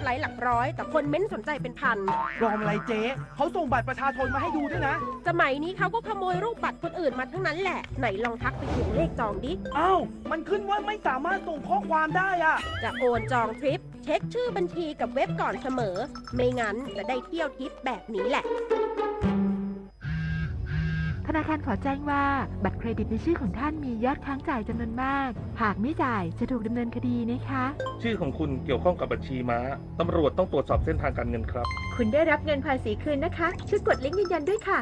ไลค์หลักร้อย แต่คนเม้นต์สนใจเป็นพัน ปลอมอะไรเจ๊ เขาส่งบัตรประชาชนมาให้ดูด้วยนะ สมัยนี้เขาก็ขโมยรูปบัตรคนอื่นมาทั้งนั้นแหละ ไหนลองทักไปเขียนเลขจองดิ อ้าว มันขึ้นว่าไม่สามารถส่งข้อความได้อะ จะโอนจองทริป เช็คชื่อบัญชีกับเว็บก่อนเสมอ ไม่งั้นจะได้เที่ยวทริปแบบนี้แหละ ธนาคารขอแจ้งว่าบัตรเครดิตในชื่อของท่านมียอดค้างจ่ายจำนวนมาก หากไม่จ่ายจะถูกดำเนินคดีนะคะ ชื่อของคุณเกี่ยวข้องกับบัญชีม้า ตำรวจต้องตรวจสอบเส้นทางการเงินครับ คุณได้รับเงินภาษีคืนนะคะ ช่วยกดลิงก์ยืนยันด้วยค่ะ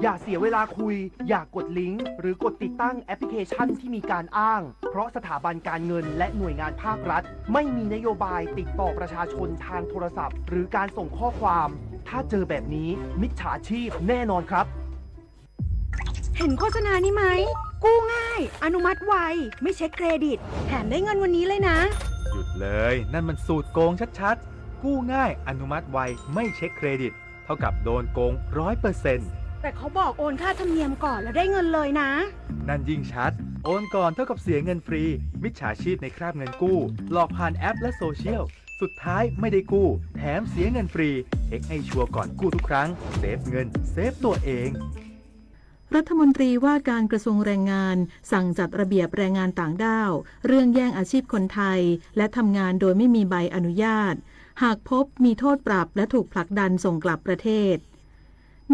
อย่าเสียเวลาคุย อย่ากดลิงก์ หรือกดติดตั้งแอปพลิเคชันที่มีการอ้าง เพราะสถาบันการเงินและหน่วยงานภาครัฐ ไม่มีนโยบายติดต่อประชาชนทางโทรศัพท์ หรือการส่งข้อความ ถ้าเจอแบบนี้ มิจฉาชีพแน่นอนครับ เห็นโฆษณานี้ไหม กู้ง่าย อนุมัติไว ไม่เช็คเครดิต แถมได้เงินวันนี้เลยนะ หยุดเลย นั่นมันสูตรโกงชัดๆ กู้ง่าย อนุมัติไว ไม่เช็คเครดิต เท่ากับโดนโกงร้อยเปอร์เซ็นต์ แต่เขาบอกโอนค่าธรรมเนียมก่อนแล้วได้เงินเลยนะ นั่นยิ่งชัด โอนก่อนเท่ากับเสียเงินฟรี มิจฉาชีพในคราบเงินกู้ หลอกผ่านแอปและโซเชียล สุดท้ายไม่ได้กู้ แถมเสียเงินฟรี เช็คให้ชัวร์ก่อนกู้ทุกครั้ง เซฟเงิน เซฟตัวเอง รัฐมนตรีว่าการกระทรวงแรงงาน สั่งจัดระเบียบแรงงานต่างด้าว เรื่องแย่งอาชีพคนไทย และทำงานโดยไม่มีใบอนุญาต หากพบมีโทษปรับและถูกผลักดันส่งกลับประเทศ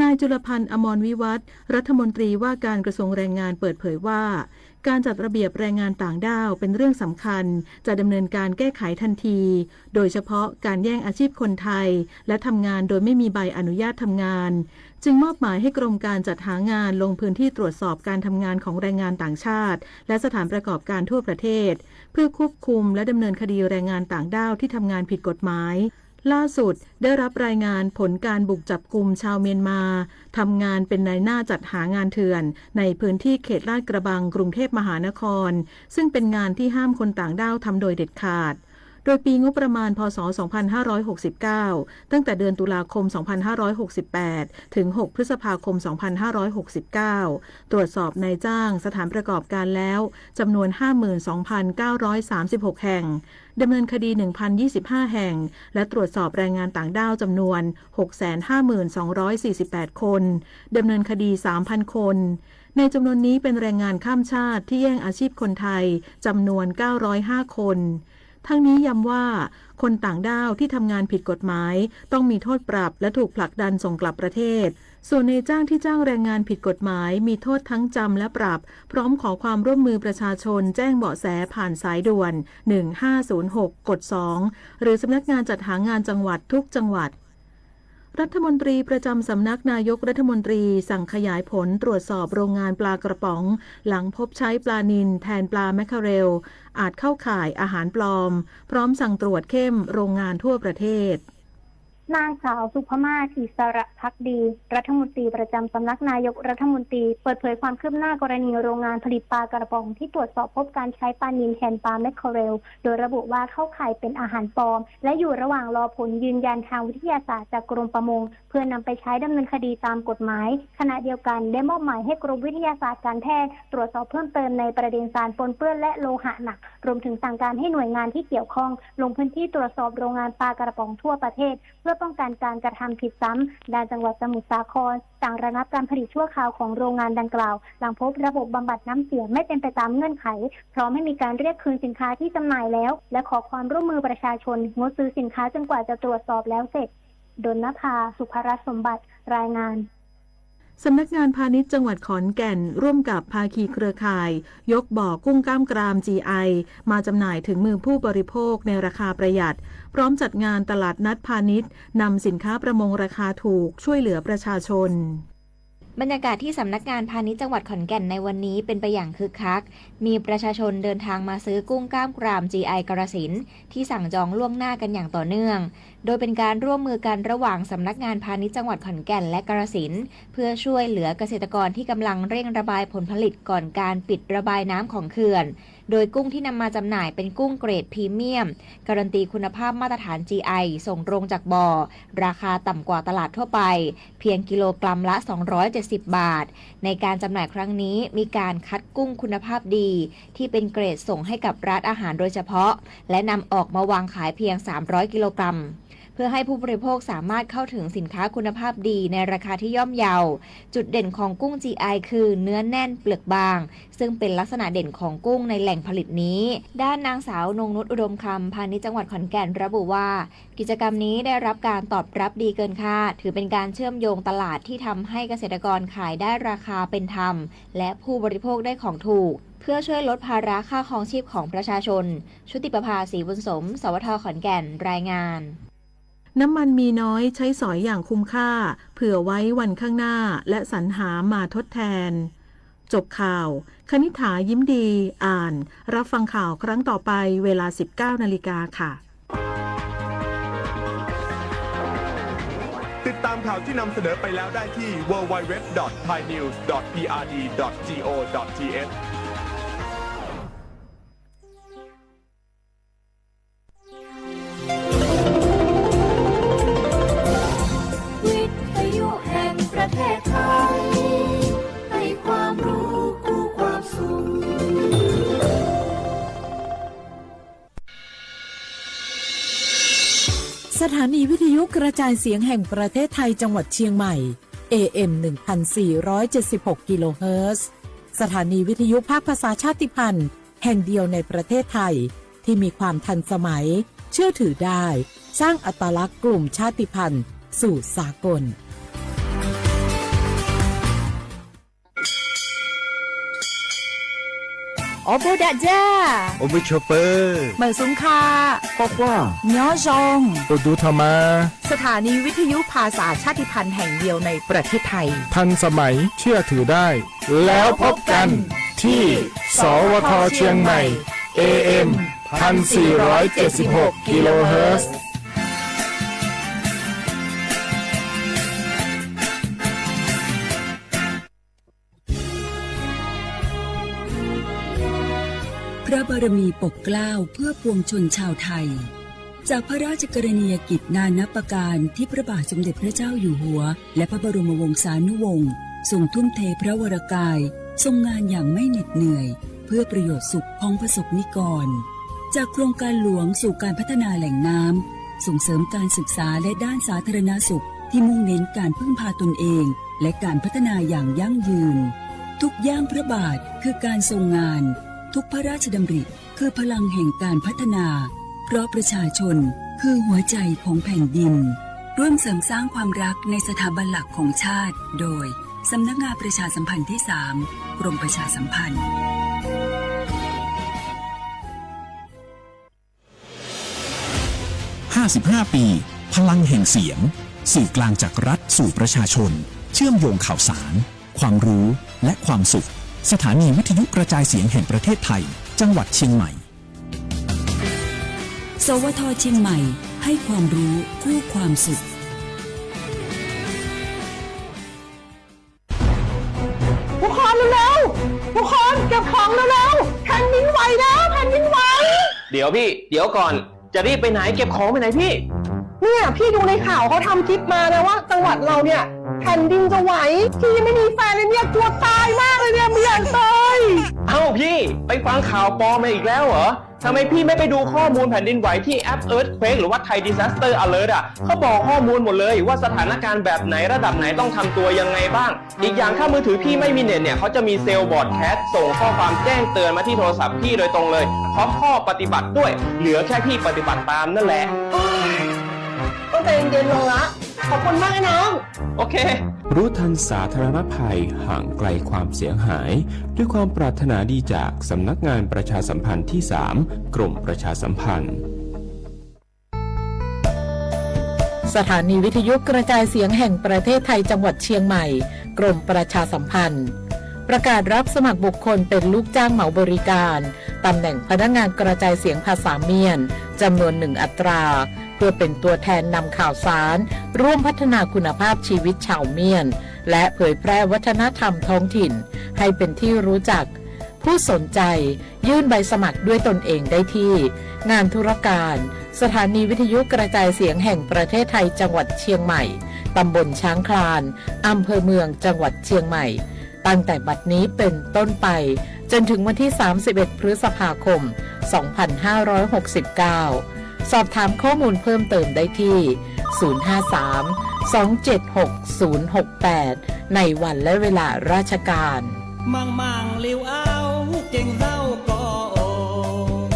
นายจุลพันธ์ อมรวิวัฒน์ รัฐมนตรีว่าการกระทรวงแรงงานเปิดเผยว่า การจัดระเบียบแรงงานต่างด้าวเป็นเรื่องสำคัญ จะดำเนินการแก้ไขทันที โดยเฉพาะการแย่งอาชีพคนไทย และทำงานโดยไม่มีใบอนุญาตทำงาน จึงมอบหมายให้กรมการจัดหางานลงพื้นที่ตรวจสอบการทำงานของแรงงานต่างชาติ และสถานประกอบการทั่วประเทศ เพื่อควบคุมและดำเนินคดีแรงงานต่างด้าวที่ทำงานผิดกฎหมาย ล่าสุดได้รับรายงานผลการบุกจับกุมชาวเมียนมา ทำงานเป็นนายหน้าจัดหางานเถื่อน ในพื้นที่เขตลาดกระบัง กรุงเทพมหานคร ซึ่งเป็นงานที่ห้ามคนต่างด้าวทำโดยเด็ดขาด โดยปีงบประมาณ พ.ศ. สองพันห้าร้อยหกสิบเก้า ตั้งแต่เดือนตุลาคม สองพันห้าร้อยหกสิบแปด ถึง หก พฤษภาคม สองพันห้าร้อยหกสิบเก้า ตรวจสอบนายจ้าง สถานประกอบการแล้วจำนวน ห้าหมื่นสองพันเก้าร้อยสามสิบหก แห่ง ดำเนินคดี หนึ่งพันยี่สิบห้า แห่ง และตรวจสอบแรงงานต่างด้าวจำนวน หกแสนห้าหมื่นสองร้อยสี่สิบแปด คน ดำเนินคดี สามพัน คน ในจำนวนนี้เป็นแรงงานข้ามชาติที่แย่งอาชีพคนไทยจำนวน เก้าร้อยห้า คน ทั้งนี้ย้ำว่า คนต่างด้าวที่ทำงานผิดกฎหมาย ต้องมีโทษปรับและถูกผลักดันส่งกลับประเทศ ส่วนนายจ้างที่จ้างแรงงานผิดกฎหมาย มีโทษทั้งจำและปรับ พร้อมขอความร่วมมือประชาชนแจ้งเบาะแสผ่านสายด่วน หนึ่งห้าศูนย์หก กด สอง หรือสำนักงานจัดหางานจังหวัดทุกจังหวัด รัฐมนตรีประจำสำนักนายกรัฐมนตรีสั่งขยายผลตรวจสอบโรงงานปลากระป๋อง หลังพบใช้ปลานิลแทนปลาแมคเคอเรล อาจเข้าข่ายอาหารปลอม พร้อมสั่งตรวจเข้มโรงงานทั่วประเทศ นางสาว สุภมาศ อิสระภักดี รัฐมนตรีประจำสำนักนายกรัฐมนตรี เปิดเผยความคืบหน้ากรณีโรงงานผลิตปลากระป๋องที่ตรวจสอบพบการใช้ปลานิลแทนปลาแมคเคอเรล โดยระบุว่าเข้าข่ายเป็นอาหารปลอม และอยู่ระหว่างรอผลยืนยันทางวิทยาศาสตร์จากกรมประมง เพื่อนำไปใช้ดำเนินคดีตามกฎหมาย ขณะเดียวกันได้มอบหมายให้กรมวิทยาศาสตร์การแพทย์ตรวจสอบเพิ่มเติมในประเด็นสารปนเปื้อนและโลหะหนัก รวมถึงสั่งการให้หน่วยงานที่เกี่ยวข้องลงพื้นที่ตรวจสอบโรงงานปลากระป๋องทั่วประเทศ เพื่อป้องกันการกระทำผิดซ้ำ ด้านจังหวัดสมุทรสาคร สั่งระงับการผลิตชั่วคราวของโรงงานดังกล่าว หลังพบระบบบำบัดน้ำเสียไม่เป็นไปตามเงื่อนไข พร้อมให้มีการเรียกคืนสินค้าที่จำหน่ายแล้ว และขอความร่วมมือประชาชนงดซื้อสินค้าจนกว่าจะตรวจสอบแล้วเสร็จ ดลนภา สุภรัตน์สมบัติ รายงาน สำนักงานพาณิชย์จังหวัดขอนแก่น ร่วมกับภาคีเครือข่าย ยกบ่อกุ้งกล้ามกราม จีไอ มาจำหน่ายถึงมือผู้บริโภคในราคาประหยัด พร้อมจัดงานตลาดนัดพาณิชย์ นำสินค้าประมงราคาถูกช่วยเหลือประชาชน บรรยากาศที่สำนักงานพาณิชย์จังหวัดขอนแก่นในวันนี้เป็นไปอย่างคึกคัก มีประชาชนเดินทางมาซื้อกุ้งกล้ามกราม จีไอ กาฬสินธุ์ ที่สั่งจองล่วงหน้ากันอย่างต่อเนื่อง โดยเป็นการร่วมมือกันระหว่างสำนักงานพาณิชย์จังหวัดขอนแก่นและกาฬสินธุ์ เพื่อช่วยเหลือเกษตรกรที่กำลังเร่งระบายผลผลิตก่อนการปิดระบายน้ำของเขื่อน โดยกุ้งที่นำมาจำหน่ายเป็นกุ้งเกรดพรีเมียม การันตีคุณภาพมาตรฐาน จีไอ ส่งตรงจากบ่อ ราคาต่ำกว่าตลาดทั่วไป เพียงกิโลกรัมละ สองร้อยเจ็ดสิบ บาท ในการจำหน่ายครั้งนี้มีการคัดกุ้งคุณภาพดี ที่เป็นเกรดส่งให้กับร้านอาหารโดยเฉพาะ และนำออกมาวางขายเพียง สามร้อย กิโลกรัม เพื่อให้ผู้บริโภคสามารถเข้าถึงสินค้าคุณภาพดีในราคาที่ย่อมเยา จุดเด่นของกุ้ง จี ไอ คือเนื้อแน่นเปลือกบาง ซึ่งเป็นลักษณะเด่นของกุ้งในแหล่งผลิตนี้ ด้านนางสาวนงนุช อุดมคำ พาณิชย์จังหวัดขอนแก่นระบุว่า กิจกรรมนี้ได้รับการตอบรับดีเกินคาด ถือเป็นการเชื่อมโยงตลาดที่ทำให้เกษตรกรขายได้ราคาเป็นธรรม และผู้บริโภคได้ของถูก เพื่อช่วยลดภาระค่าครองชีพของประชาชน ชุติประภา ศรีบุญสม สวท ขอนแก่น รายงาน น้ำมันมีน้อยใช้สอยอย่างคุ้มค่า เผื่อไว้วันข้างหน้า และสรรหามาทดแทน จบข่าว คณิษฐา ยิ้มดี อ่าน รับฟังข่าวครั้งต่อไป เวลา สิบเก้านาฬิกาค่ะ ติดตามข่าวที่นำเสนอไปแล้วได้ที่ ดับเบิลยู ดับเบิลยู ดับเบิลยู ดอท ไทยนิวส์ ดอท พีอาร์ดี ดอท จี โอ ดอท ที เอช วิทยุแห่งประเทศไทย ให้ความรู้คู่ความสุข สถานีวิทยุกระจายเสียงแห่งประเทศไทยจังหวัดเชียงใหม่ เอ เอ็ม หนึ่งพันสี่ร้อยเจ็ดสิบหก กิโลเฮิรตซ์ สถานีวิทยุภาคภาษาชาติพันธุ์แห่งเดียวในประเทศไทย ที่มีความทันสมัย เชื่อถือได้ สร้างอัตลักษณ์กลุ่มชาติพันธุ์สู่สากล Ua bud dam dzaj, ua npua tshuaj pw, mawm xub kha, quaj quaj, nyob zoo, ua dub tho mas. สถานีวิทยุภาษาชาติพันธุ์แห่งเดียวในประเทศไทย ทันสมัย เชื่อถือได้ แล้วพบกันที่ สวท เชียงใหม่ เอ เอ็ม พันสี่ร้อยเจ็ดสิบหก กิโลเฮิรตซ์ พระบารมีปกเกล้าเพื่อปวงชนชาวไทย จากพระราชกรณียกิจนานับประการที่พระบาทสมเด็จพระเจ้าอยู่หัว และพระบรมวงศานุวงศ์ทรงทุ่มเทพระวรกาย ทรงงานอย่างไม่เหน็ดเหนื่อย เพื่อประโยชน์สุขของประสบนิกร จากโครงการหลวงสู่การพัฒนาแหล่งน้ำ ส่งเสริมการศึกษาและด้านสาธารณสุขที่มุ่งเน้นการพึ่งพาตนเอง และการพัฒนาอย่างยั่งยืน ทุกย่างพระบาทคือการทรงงาน ทุกพระราชดำริคือพลังแห่งการพัฒนา เพราะประชาชนคือหัวใจของแผ่นดิน ร่วมเสริมสร้างความรักในสถาบันหลักของชาติ โดย สำนักงานประชาสัมพันธ์ที่สาม กรมประชาสัมพันธ์ ห้าสิบห้า ปี พลังแห่งเสียง สื่อกลางจากรัฐสู่ประชาชน เชื่อมโยงข่าวสาร ความรู้ และความสุข สถานีวิทยุกระจายเสียงแห่งประเทศไทย จังหวัดเชียงใหม่ สวท เชียงใหม่ ให้ความรู้คู่ความสุข ทุกคนเร็วๆ ทุกคนเก็บของเร็วๆ แผ่นดินไหวแล้ว แผ่นดินไหว เดี๋ยวพี่ เดี๋ยวก่อน จะรีบไปไหน เก็บของไปไหนพี่ เนี่ยพี่ดูในข่าวเขาทำคลิปมานะว่าจังหวัดเราเนี่ยแผ่นดินจะไหว พี่ยังไม่มีแฟนเลยเนี่ยกลัวตายมากเลยเนี่ยไม่อยากตาย เอ้าพี่ ไปฟังข่าวปลอมมาอีกแล้วเหรอ ทำไมพี่ไม่ไปดูข้อมูลแผ่นดินไหวที่แอป Earthquake หรือว่า Thai Disaster Alert อ่ะ เขาบอกข้อมูลหมดเลยว่าสถานการณ์แบบไหนระดับไหนต้องทำตัวยังไงบ้าง อีกอย่างถ้ามือถือพี่ไม่มีเน็ตเนี่ย เขาจะมี Cell Broadcast ส่งข้อความแจ้งเตือนมาที่โทรศัพท์พี่โดยตรงเลย พร้อมข้อปฏิบัติด้วย เหลือแค่พี่ปฏิบัติตามนั่นแหละ ต้องใจเย็นๆ ลงละ ขอบคุณมากนะน้อง โอเค รู้ทันสาธารณภัย ห่างไกลความเสียหาย ด้วยความปรารถนาดีจากสำนักงานประชาสัมพันธ์ที่สาม กรมประชาสัมพันธ์ สถานีวิทยุกระจายเสียงแห่งประเทศไทยจังหวัดเชียงใหม่ กรมประชาสัมพันธ์ ประกาศรับสมัครบุคคลเป็นลูกจ้างเหมาบริการ ตำแหน่งพนักงานกระจายเสียงภาษาเมียน จำนวนหนึ่งอัตรา เพื่อเป็นตัวแทนนำข่าวสาร ร่วมพัฒนาคุณภาพชีวิตชาวเมียน และเผยแพร่วัฒนธรรมท้องถิ่น ให้เป็นที่รู้จัก ผู้สนใจ ยื่นใบสมัครด้วยตนเองได้ที่ งานธุรการ สถานีวิทยุกระจายเสียงแห่งประเทศไทยจังหวัดเชียงใหม่ ตำบลช้างคลาน อำเภอเมือง จังหวัดเชียงใหม่ ตั้งแต่บัดนี้เป็นต้นไป จนถึงวันที่ สามสิบเอ็ด พฤษภาคม สองพันห้าร้อยหกสิบเก้า สอบถามข้อมูลเพิ่มเติมได้ที่ ศูนย์ห้าสาม สองเจ็ดหก ศูนย์หกแปด ในวันและเวลาราชการ Maam maam liu au, keej zaum ko os.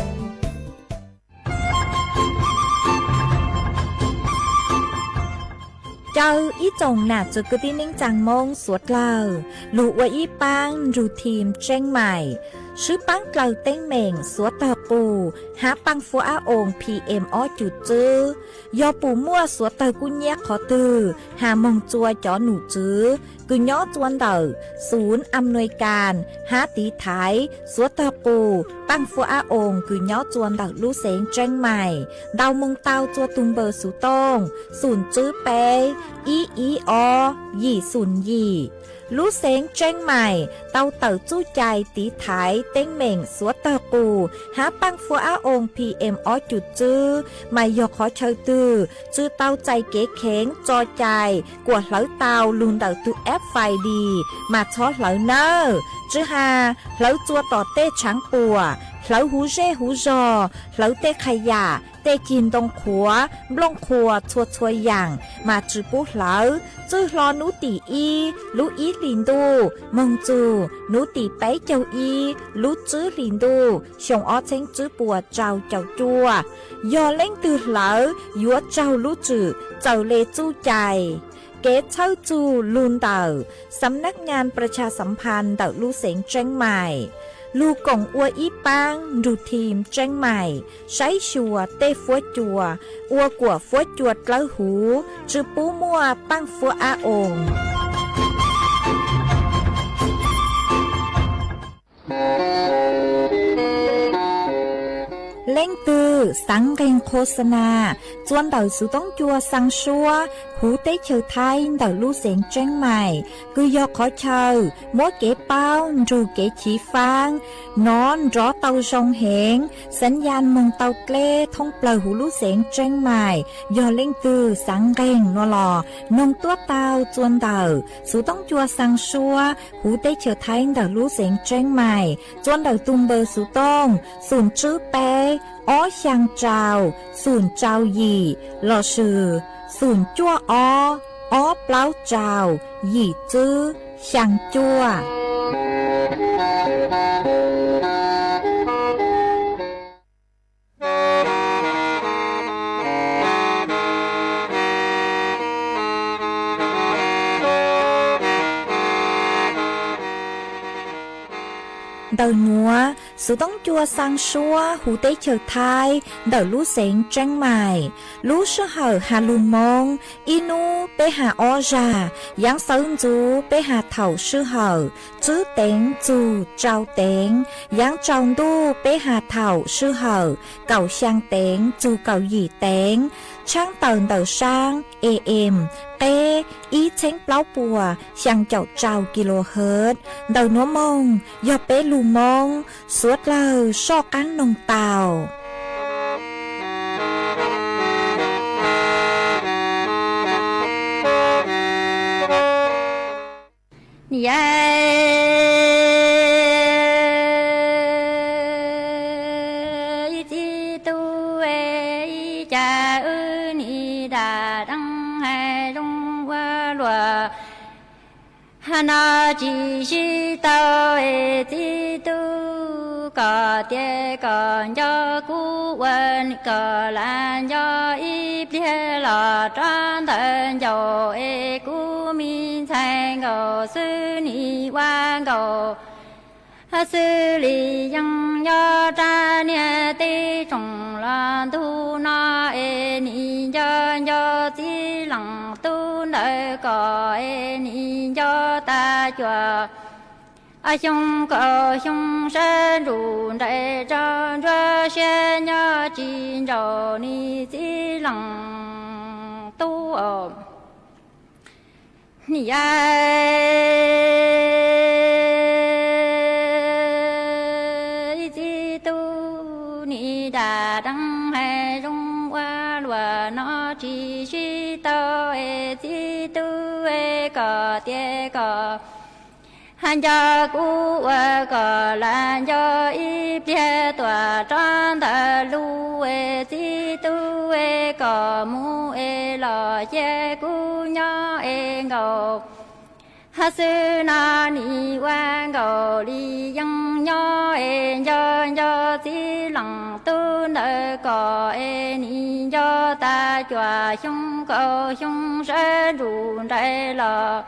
Caw ib tsoom nam txiv kwv tij neej tsaa Moob suav dlawg, lug ua ib paab nrug thim Tseeb Maim, swb paab dlaws teeb meem suav tawg qus hab paaj fuab ab oo P M ob cum tswb. Yog pum muaj suav tawg kub nyab qhov twg has moog tsua cov num tswv kws nyob tsua ntawm xum am nuis kas hab tiv thaiv suav tawg qus paaj fuab ab oo kws nyob tsua ntawm lub xeev Tseeb Maim, ntaus moog tau tsua tug npawb xuv tooj xum tswb peb ib ib ob yim xum yim. Lub xeev Tseeb Maim tau tawm txuj cai tiv thaiv teeb meem suav tawg qus hab paaj fuab ab oo P M ob cum tswb, mas yog qhov chaw twg tsi tau txais kev kheev tso cai kuas hlawv tau lug ntawm tug F I D mas txhob hlawv nawb. Tsi has hlawv tsua tom tej tshaav puam, hlawv huv zej huv zog, hlawv tej qha yam, tej cig ntoo qhuav, nplooj qhuas txhua txhua yaam mas tsi pub hlawv. Txwj hlo nub tim ib lub ib hlis ntuj moog txug nub tim peb caug ib lub tswb hlis ntuj xyoo ob txheeb tswb puas rau caum cuaj. Yog leej twg hlawv yuav raug lub tswm txawm le txuj cai. Kev txhawb txug lug ntawm Xam Nab Nyaa Pras Tshas Xam Phas ntawm lub xeev Tseeb Maim, lug koom ua ib paab nrug thim Tseeb Maim saib xyuas tej fuab cua, ua kuam fuab cua dlawb huv, tsi pub muaj paaj fuab ab oo. Leej twg xaav nqeeg khos xa nas tsua ntawm xuv toob cua xaa suab huv teb chaws Thaib ntawm lub xeev Tseeb Maim, kws yog qhov chaw muab kev paub nrug kev chiv faab nov nrov tau zoo heev, xaav yaj moog tau dleb thoob plawg huv lub xeev Tseeb Maim. Yog leej twg xaav nqeeg no los noog tuab tau tsua ntawm xuv toob cua xaa suab huv teb chaws Thaib ntawm lub xeev Tseeb Maim, tsua ntawm tug npawb xuv tooj xum tswb peb ob xyaa rau xum rau yim lossis xum cuaj ob ob plaub rau yim tswb xyaa cuaj. Ntawm nuav, xuv toob cua xaa suab huv teb chaws Thaib ntawm lub xeev Tseeb Maim, lub sij hawm has lug Moob ib nub peb has ob zag, yaav xawv ntxuv peb has thaum sij hawm tswb teev txug rau teev, yaav tsaus ntuj peb has thaum sij hawm kaum xyaa teev txug kaum yim teev, tshaab tawm ntawm saab A M qeb ib txheeb plaub puas xyaa caum rau kilohertz. Ntawm nuav moog yog peb lug Moob, suav dlawg soj qaab noog tau. Ib txwv tub, ib cas wb nim dam deeb hais zoo ua luam no tsis sib tau es txwv tub, kom tias kom nco kuv ua kom lam nco ib pliag los rov ntawd ncaus es kuv me ntxhais nkaus xwb nim ua nkaus xwb li yeej nyob rab niag teb tsoom los ntug no es nim nco nco txiv leej tub ntawd kom es nim nco tas cuam xyoo kaum xyoo sab ntsuj nraim rau ntsuab siab nyob tsis ntsaum nim txiv leej tub. Nim ib txiv tub nim dam deeb hais zoo ua luam no tsis sib tau es txiv tub es kom tias kom nco kuv ua kom lam nco ib pliag tuam rov ntawd lub es txiv tub. los mus es los cia kuv nyob es nkaus. Hab xwb no nim ua nkaus li yeej nyob es nco nco txiv leej tub ntawd kom es nim nco tas cuam xyoo kaum xyoo sawv ntsug nraim los.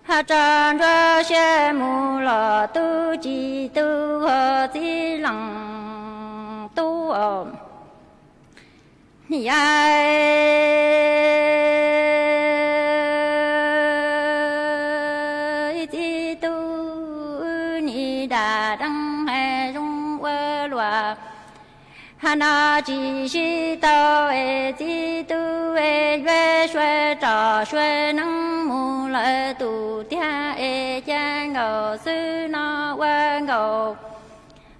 Hab tso ntsuab siab mus los tub tsis tu txiv leej tub. Niam, txiv tub, wb nim dam deeb hais zoo ua luaj. Hab no tsis sib tau es txiv tub es yuav sua tsom sua neeb mus lawm tus tiag es cia nkaus xwb no ua nkaus.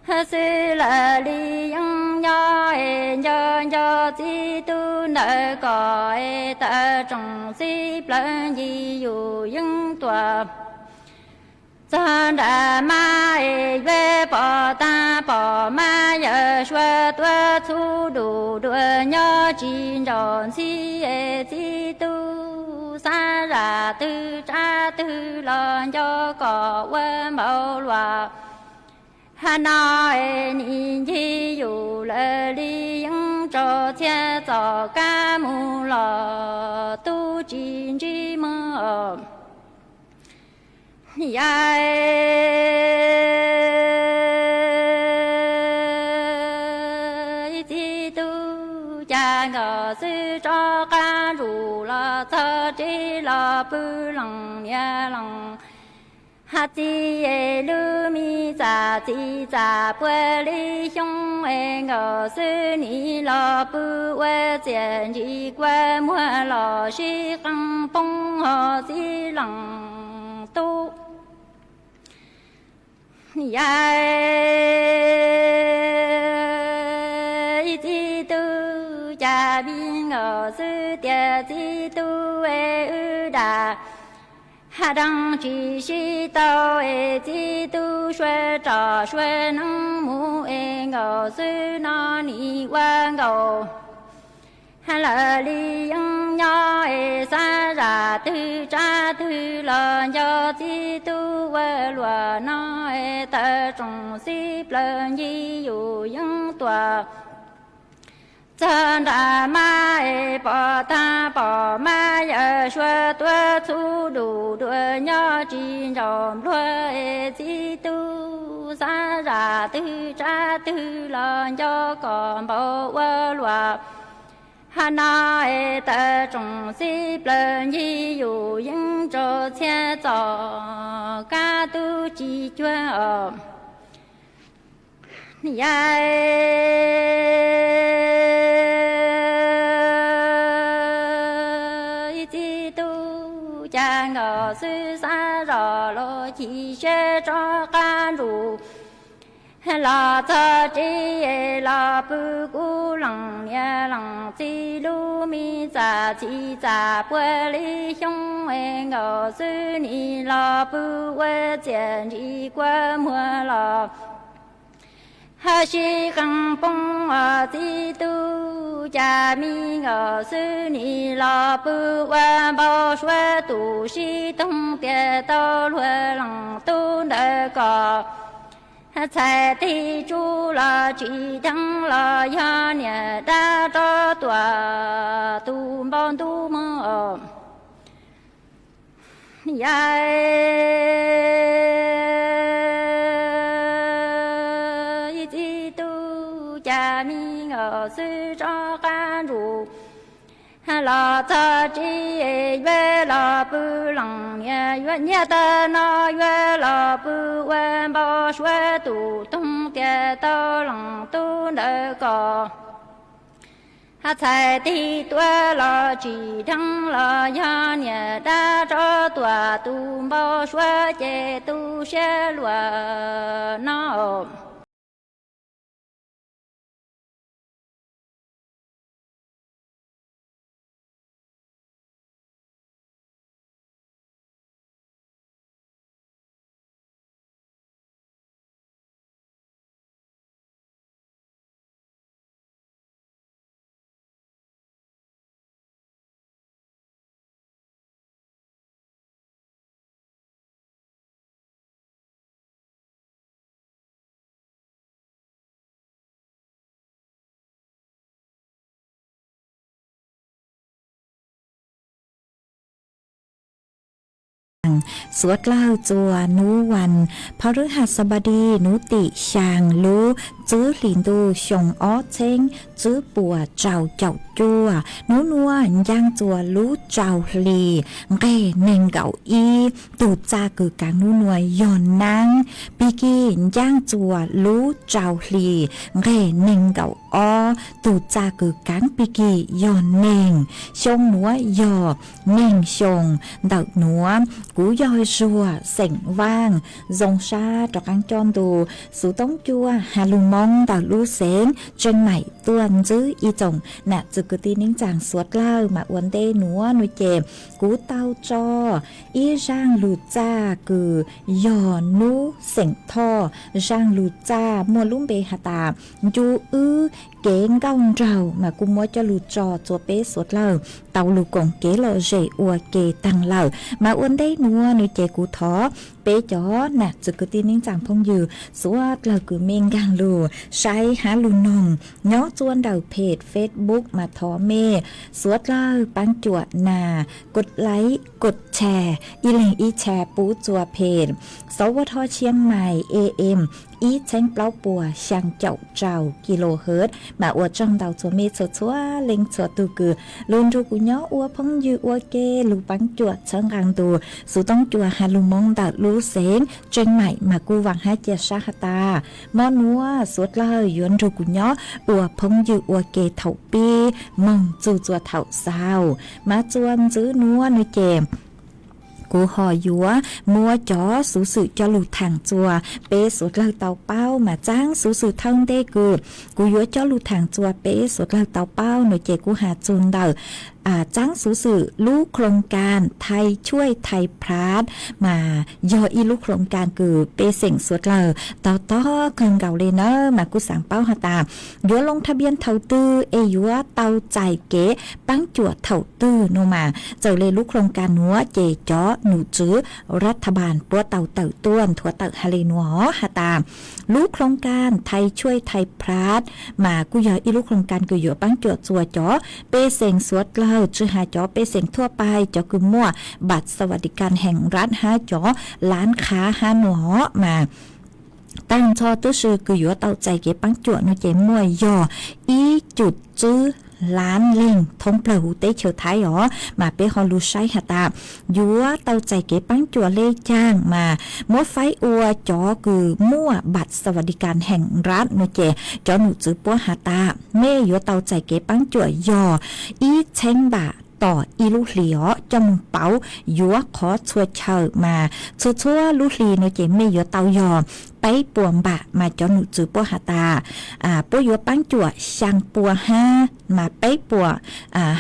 Hab xwb lawm li yeej nyob es nco nco txiv tub ntawd kom es tawm tsoom txiv plaws ncig yus yeej tuaj txog nram mab es yuav pom tag pom mab yawm suav tuaj txhub dus dua nyob tsis ntsaum ntxhib es txiv tub xav zam twg tsab twg los nco kom ua npaum luaj. Hab no es nim ncig yus lawm li yeej tsaus txhiab txom kab mus los tub tsis ntsib mog. Niam, txiv tub, cas nkaus xwb rov qab ntsuj los txog tsev los pw lees niam lees. Hab txiv es lub me txam txiv txam puav leej xyoo es nkaus xwb nim los pw ua ciam ntsis kua muag los sib qee poob hos txiv leej tub. Niam, txiv tub, cas me nkaus xwb tias txiv tub es wb dam hab deeb tsis sib tau es txiv tub sua tsom sua neeb mus es nkaus xwb no nim ua nkaus. Hab lawm li yeej nyob es xav zam twg tsab twg los nco txiv tub ua luaj no es tawm tsoom txiv plaws ncig yus yeej tuaj txog nram mab es pom tag pom mab yawm suav tuaj txhub dus dua nyob tsis ntsaum npluag es txiv tub xav zam twg tsab twg los nco kom npaum ua luaj. Hab no es tawm tsoom txiv plaws ncig yus yeej tsaus txhiab txom kab tub tsis cuag os. Niam, txiv tub, cas nkaus xwb xav zam los chim siab rov qab ntsuj los txog tsev los pw kuv lees niam lees txiv lub me txam txiv txam puav leej xyoo es nkaus xwb nim los pw ua ciam ntsis kua muag los hab sib qee poob os txiv tub, cas me nkaus xwb nim los pw ua npau suav tus sib toog tias tau luag leej tub ntawd kom txhais tig tsub los tsis dheev los yog niam dab rov tuam tus npau ntub mog. Niam, txiv tub, cas me nkaus xwb rov qab ntsuj los txog tsev yuav los pw lees niam yuav nyiaj tag no yuav los pw ua npau suav tus toog tias tau leej tub ntawd kom hab txhais tig tuaj los tsis dheev los yog niam dab rov tuam tus npau suav ces tu siab luag no. Suav dlawg txuas hnub vas phab rwb has xab npab di hnub tim xyaa lub txwb hlis ntuj xyoo ob txheeb tswb puas rau caum cuaj. Hnub nuav ncaaj txuas lub rau hlis nqeg neeg nkaum ib. Tug txaj kws kaav hnub nuav yog naab. Pig kig ncaaj txuas lub rau hlis nqeg neeg nkaum ob. Tug txaj kws kaav pig kig yog neeg. Xyoo nuav yog neeg xyoo ntawm nuav. Kuv yog Zuag xeem Vaaj. Zoo sab rov qaab coj ntu xuv toob cua has lug Moob ntawm lub xeev Tseej Maim tuaj ntsib ib tsoom nam txwv kwv tij neej tsaa suav dlawg. Mas ua ntej nuav nuav ces kuv tau tso ib zaaj lug txaj kws yog nub xeem Thoj. Zaaj lug txaj muaj lub npe has tas ncu wb kev nkauj nraug, mas kuv muab coj lug tso txuas peb suav dlawg tau lug koom kev lom zem ua ke taag lawm. Mas ua ntej nuav nuav ces kuv thov peb cov nam txwv kwv tij neej tsaa phooj ywg suav dlawg kws mej nkaag lug saib hab lug noog nyob txuas ntawm peg Facebook, mas thov mej suav dlawg paab cuam nas, kos laib, kos tshare, ib leeg ib tshare pub txuas peg Sov Vo Tho Tshiab Mais A M ib txheeb plaub puas xyaa caum rau kilohertz. Mas ua tsaug ntau txuas mej txhua txhua leej txhua tug kws lug nrug kuv nyob ua phooj ywg ua ke, lug paab cuam txhawb nqaa ntu xuv toob cua has lug Moob ntawm lub xeev Tseej Maim. Mas kuv vaam hab ca sab has tas mo nuav suav dlawg yuav nrug kuv nyob ua phooj ywg ua ke thaum pib moog txug txuas thaum xaus. Mas txuas ntxiv nuav nuav ces kuv ho yuav muab cov xuv xwm coj lug thaam txuas peb suav dlawg tau paub. Mas txaab xuv xwm thawj ntej kws kuv yuav coj lug thaam txuas peb suav dlawg tau paub nuav ces kuv has txug ntawm txaab xuv xwm lub โครงการ Thai Chuaj Thai Plas, mas yog ib lub โครงการ kws pej xeem suav dlawg tog tog kawg nkaus le nawb. Mas kuj xaav paub has tas yuav ลงทะเบียน thaum twg es yuav tau txais kev paab cuam thaum twg nuav. Mas txawm le lub โครงการ nuav ces cov nom tswv รัฐบาล puab tau tawm tuaj nthuav tawm has le nuav has tas lub โครงการ Thai Chuaj Thai Plas, mas kuj yog ib lub โครงการ kws yuav paab cuam txuas cov pej xeem suav dlawg, tsi has cov pej xeem thuaj pais, cov kws muaj บัตรสวัสดิการแห่งรัฐ hab cov ร้านค้า hab nuav. Mas taag nrho tub si kws yuav tau txais kev paab cuam nuav ces muaj yog ib cum tswb lab leeg thoob plawg huv teb chaws Thaib os. Mas peb ho lug saib has tas yuav tau txais kev paab cuam le caag, mas muab faib ua cov kws muaj บัตรสวัสดิการแห่งรัฐ nuav ces cov nom tswv puab has tas mej yuav tau txais kev paab cuam yog ib txheeb npam tom ib lub hlis os, coj moog pauv yuav qhov txhua chaw. Mas txhua txhua lub hlis nuav ces mej yuav tau yog peb puas npam. Mas cov nom tswv puab has tas puab yuav paab cuam xyaa puas hab, mas peb puas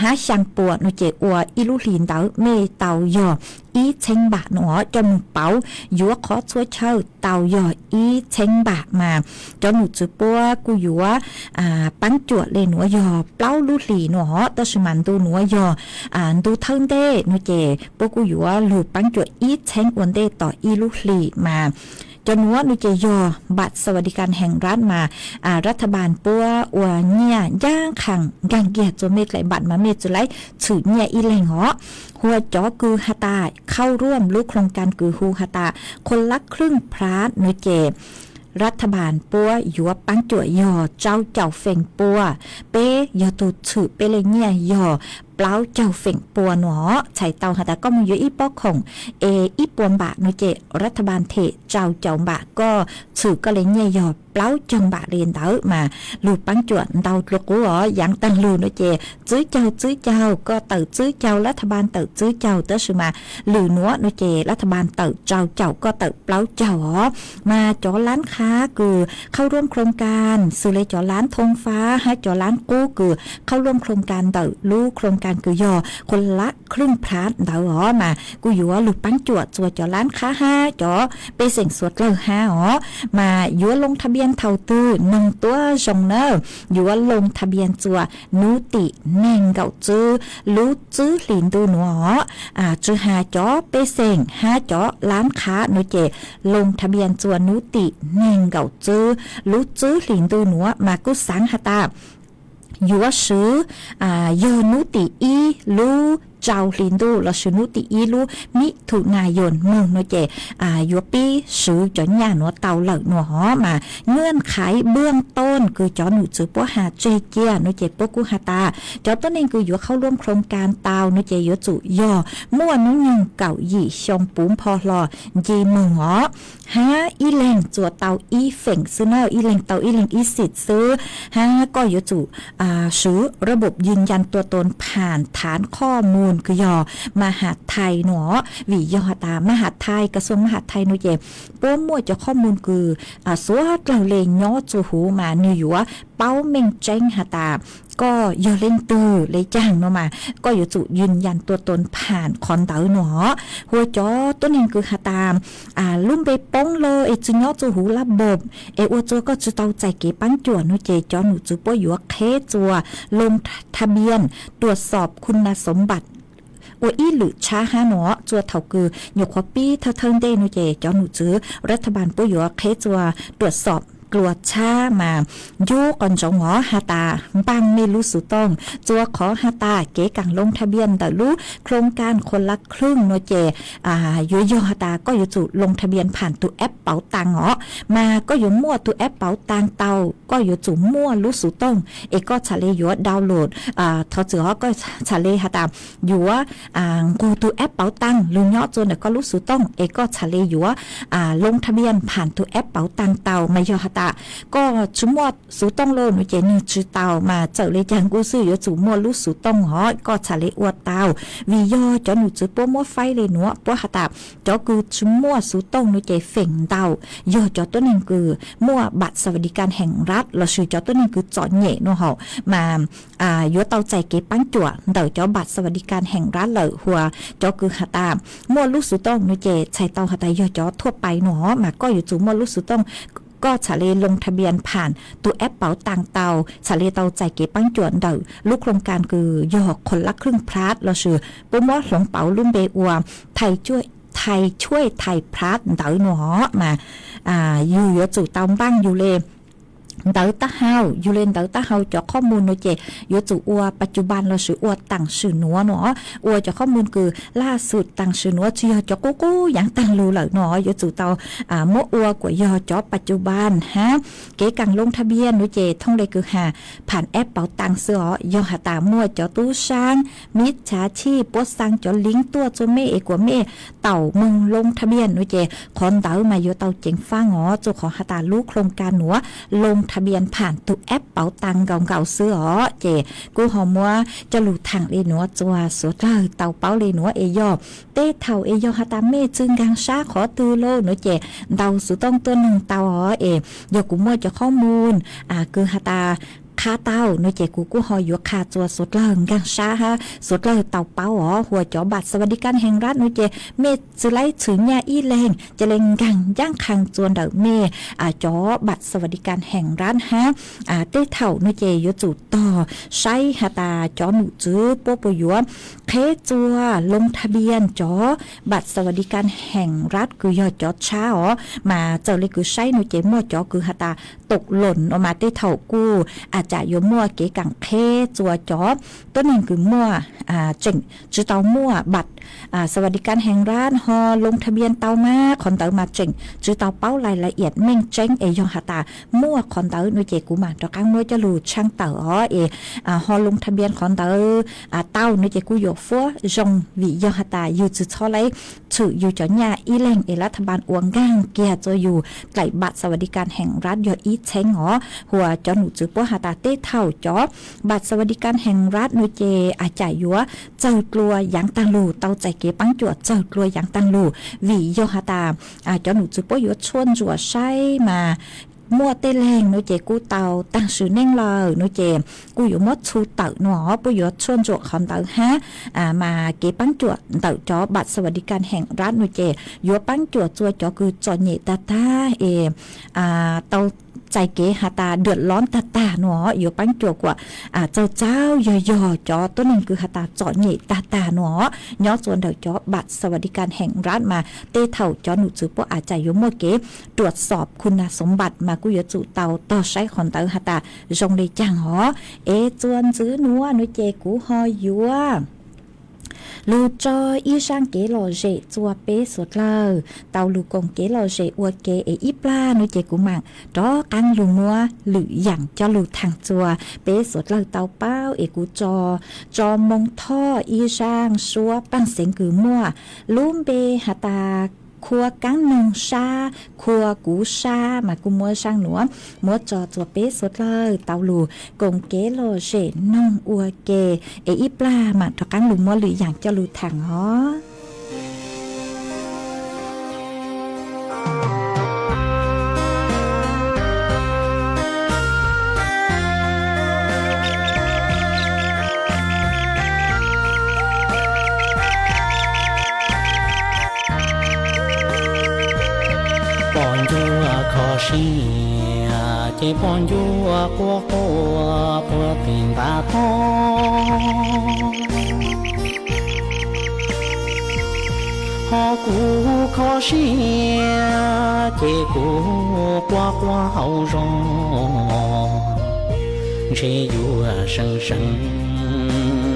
hab xyaa puas nuav ces ua ib lub hlis ntawd mej tau yog ib txheeb npam nuav os, coj moog pauv yuav qhov txhua chaw tau yog ib txheeb npam. Mas cov nom tswv puab kuj yuav paab cuam le nuav yog plaub lub hlis nuav os, tab sis mas ntu nuav yog ntu thawj ntej nuav ces puab kuj yuav lug paab cuam ib txheeb ua ntej tom ib lub hlis. Mas cov nuav nuav ces yog บัตรสวัสดิการแห่งรัฐ mas รัฐบาล puab ua nyiaj ncaaj qha nkaag kiag txuas mej dlaim npam mas mej tsi laib tshwm nyiaj ib leeg os. Hu ua cov kws has tas เข้าร่วม lub โครงการ kws hu has tas คนละครึ่ง plas nuav ces รัฐบาล puab yuav paab cuam yog rau caum feem pua. Peb yog tug tshwm peb le nyiaj yog plaub caug feem pua nuav os. Txhais tau has tas koj moog yuav ib pob khoom es ib puas npam nuav ces รัฐบาล them rau caum npam, koj tshwm koj le nyiaj yog plaub caug npam le ntawd. Mas lug paab cuam ntau dlua qub os, yaav taag lug nuav ces txwb caug txwb caug, koj tawm txwb caug รัฐบาล tawm txwb caug, tab sis mas lwm nuav nuav ces รัฐบาล tawm rau caum koj tawm plaub caug os. Mas cov ร้านค้า kws เข้าร่วม โครงการ xws le cov lab thooj fab hab cov lab qub kws เข้าร่วม โครงการ ntawm lub โครงการ kws yog คนละครึ่ง plas ntawd os, mas kuj yuav lug paab cuam txuas cov ร้านค้า hab cov pej xeem suav dlawg hab os. Mas yuav ลงทะเบียน thaum twg, noog tuab zoo nawb, yuav ลงทะเบียน txuas hnub tim neeg nkaum tswb lub txwb hlis ntuj nuav os. Tsi has cov pej xeem hab cov lab qhab nuav ces ลงทะเบียน txuas hnub tim neeg nkaum tswb lub txwb hlis ntuj nuav. Mas kuj xaav has tas yuav swv yog hnub tim ib lub rau hli ntuj lossis hnub tim ib lub mib thu na yoos moog no ces yuav pib swv cov nyaj nuav tau lawm no hov mas. Nywj khaiv bwj tooj kws cov num tswv puab has tseg cia no ces puab kuj has tas cov tuab neeg kws yuav khauj luam khloos kas tau no ces yuav tsum yog muaj nub nyoog kaum yim xyoo puv npho hlo nci moog hov, hab ib leeg tsuas tau ib feem xwb na, ib leeg tau ib leeg ib xim xwb, hab koj yuav tsum swv ระบบยืนยันตัวตนผ่านฐานข้อมูล kws yog มหาดไทย no. Vim yog has tas มหาดไทย กระทรวงมหาดไทย no ces puab muaj cov qhov mus kws suav dlawg le nyob tsua huv mas nwg yuav paub meej tseeb has tas koj yog leej twg le caag no mas koj yuav tsum ยืนยันตัวตนผ่าน qhov ntawd no hov. Hua cov tuab neeg kws has tas lub npe poob lawm es tsi nyob tsua huv ระบบ es ua tsua koj tsi tau txais kev paab cuam no ces cov num tswv puab yuav qheb tsua ลงทะเบียน ตรวจสอบคุณสมบัติ ua ib lwm tshab hab no. Tsua thaum kws nyuam qhuav pib thawj thawj ntej no ces cov num tswv รัฐบาล puab yuav qheb tsua ตรวจสอบ dlua tshab mas ncub qhov ntsoov os has tas npaaj mej lub xuv tooj. Tsua qhov has tas kev kaam ลงทะเบียน ntawm lub โครงการคนละครึ่ง no ces yuav yog has tas koj yuav tsum ลงทะเบียน ผ่าน tus app เป๋าตัง os. Mas koj yuav muaj tus app เป๋าตัง tau koj yuav tsum muaj lub xuv tooj es koj txhad le yuav download, thov txwm os, koj txhad le has tas yuav nqug tus app เป๋าตัง lug nyob tsua ntawm koj lub xuv tooj es koj txhad le yuav ลงทะเบียน ผ่าน tus app เป๋าตัง tau. Mas yog has tas koj tsi muaj xuv tooj lawm no ces nwg tsi tau, mas txawm le caag kuj xwb yuav tsum muaj lub xuv tooj hov koj txhad le ua tau. Vim yog cov num tswv puab muab faib le nuav, puab has tas cov kws tsi muaj xuv tooj no ces feem ntau yog cov tuab neeg kws muaj บัตรสวัสดิการแห่งรัฐ lossis cov tuab neeg kws txom nyem no hov mas yuav tau txais kev paab cuam ntawm cov บัตรสวัสดิการแห่งรัฐ lawm. Hua cov kws has tas muaj lub xuv tooj no ces txhais tau has tas yog cov ทั่วไป no hov mas koj yuav tsum muaj lub xuv tooj, koj txhad le ลงทะเบียน ผ่าน tus app เป๋าตัง tau, txhad le tau txais kev paab cuam ntawm lub โครงการ kws yog คนละครึ่ง plus lossis puab muab hloov pauv lub npe ua ไทยช่วยไทย plus เntawd no hov mas yug yuav tsum tau npaaj yug le ntawv tab hau, yug le ntawv tab hau cov qhov mus no ces yuav tsum ua ปัจจุบัน lossis ua taam sim nuav no. Ua cov qhov mus kws laj xwm taam sim nuav tsi yog cov qub qub yaav taag lug lawm no yuav tsum tau muab ua kuas yog cov ปัจจุบัน hab. Kev kaam ลงทะเบียน no ces thooj le kws has ผ่าน app เป๋าตัง xwb os. Yog has tas muaj cov tub saab มิจฉาชีพ puab xaa cov ลิงก์ tuaj tsua mej es kuas mej tau moog ลงทะเบียน no ces qhov ntawd mas yuav tau ceev faaj os. Tsua qhov has tas lub โครงการ nuav ลงทะเบียน ผ่าน tus app เป๋าตัง nkaus nkaus xwb os. Ces kuj ho muab coj lug thaam le nuav tsua suav dlawg tau paub le nuav es yog tej thaum es yog has tas mej tsi nkaag sab qhov twg lawm no ces ntau xuv tooj tuab neeg tau os. Es yog kuv muaj cov qhov mus kws has tas qha tau no ces kuv kuj ho yuav qha tsua suav dlawg nkaag sab hab suav dlawg tau paub os. Hua cov บัตรสวัสดิการแห่งรัฐ no ces mej tsi laib txhwm nyaj ib leeg ca le nkaag ncaab qha tsua ntawm mej cov บัตรสวัสดิการแห่งรัฐ hab. Tej thaum no ces yuav tsum tog saib has tas cov num tswv puab puas yuav qheb tsua ลงทะเบียน cov บัตรสวัสดิการแห่งรัฐ kws yog cov tshab os. Mas txawm le kws saib no ces muaj cov kws has tas ตกหล่น no mas tej thaum kuj อาจจะ yuav muaj kev kaam qheb tsua cov tuab neeg kws muaj tseem tsi tau muaj บัตรสวัสดิการแห่งรัฐ ho ลงทะเบียน tau mas qhov ntawd mas tseem tsi tau paub รายละเอียด meej tseeb es yog has tas muaj qhov ntawd no ces kuv mam rov qaab muab coj lug tshaaj tawm os. Es ho ลงทะเบียน qhov ntawd tau no ces kuj yuav fuab zoo vim yog has tas yug tsi txhob laib txhwm yug cov nyaj ib leeg es รัฐบาล ua nkaag kiag tsua yug dlaim บัตรสวัสดิการแห่งรัฐ yog ib txheeb os. Hua cov num tswv puab has tas tej thaum cov บัตรสวัสดิการแห่งรัฐ no ces อาจจะ yuav txawg dlua yaav taag lug, tau txais kev paab cuam txawg dlua yaav taag lug vim yog has tas cov num tswv puab yuav tshuaj ntsuam saib mas muaj tej leeg no ces kuj tau taag sim neej lawm no ces kuj yuav muab txhu tawm no puab yuav tshuaj ntsuam qhov ntawd hab. Mas kev paab cuam ntawm cov บัตรสวัสดิการแห่งรัฐ no ces yuav paab cuam tsua cov kws txom nyem tag tag es tau txais kev has tas เดือดร้อน tag tag no yuav paab cuam kuas txaug txaug yog yog cov tuab neeg kws has tas txom nyem tag tag no nyob tsua ntawm cov บัตรสวัสดิการแห่งรัฐ mas tej thaum cov num tswv puab อาจจะ yuav muaj kev ตรวจสอบคุณสมบัติ mas kuj yuav tsum tau tog saib qhov ntawd has tas zoo le caag os. Es tsua ntxiv nuav no ces kuv ho yuav Lug tso ib zaaj kev lom zem txua peb suav dlawg tau lug koom kev lom zem ua ke es ib plag nuav ces kuv maam rov qaab lug muab lwm yaam coj lug thaam txua peb suav dlawg tau paub es kuv tso, tso Moo Thoj ib zaaj suab paaj xeev kws muaj lub npe has tas Khua Kaab Noog Sab, Khua Kuv Sab mas kuj muab zaaj nuav muab tso txua peb suav dlawg tau lug koom kev lom zem noog ua ke es ib plag maam rov qaab lug muab lwm yaam coj lug thaam os. Poj ncua kho siab ces poj ncua quaj quaj puag tim ntav tog. Ho kuv kho siab ces kuv quaj quaj hauv zog, ntshe yuav seev seev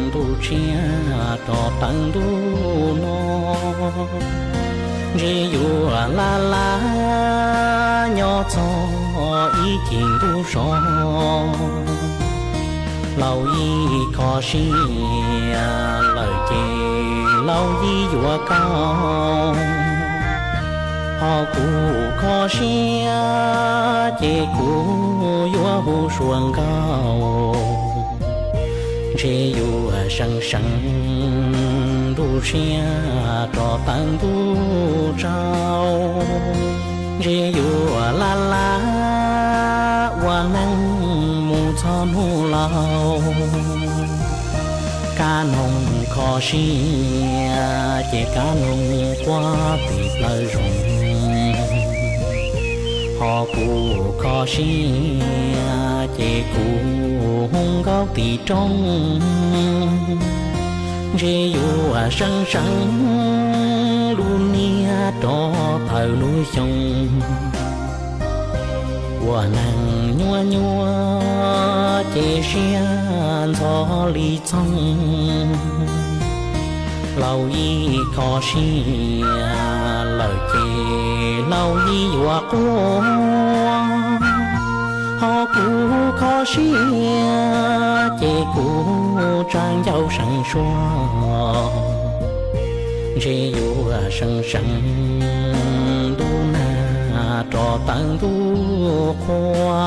ntuj tshiab rov tawm ntuj no, ntshe yuav laj laj nyob txog ib cim ntuj so. Laus yij kho siab lawm ces laus yij yuav kaum, ho kuv kho siab ces kuv yuav hu sua nkauj, ntshe yuav seev seev ntuj tshiab rov tawm ntuj tsaus, ntshe yuav laj laj ua neej mus txog hnub laus. Kab noog kho siab ces kab noog quaj tim plawv zoov, ho kuv kho siab ces kuv hu nkauj tim roob, ntshe yuav seev seev lub niag rov tawm lub xyoo. Ua neeg nyuaj nyuaj ces siab ntxhov li txhooj, laus yij kho siab lawm ces laus yij yuav quaj, ho kuv kho siab ces kuv tsa ncauj seev suab, ntshe yuav seev seev ntuj nag rov tawm ntuj qhua.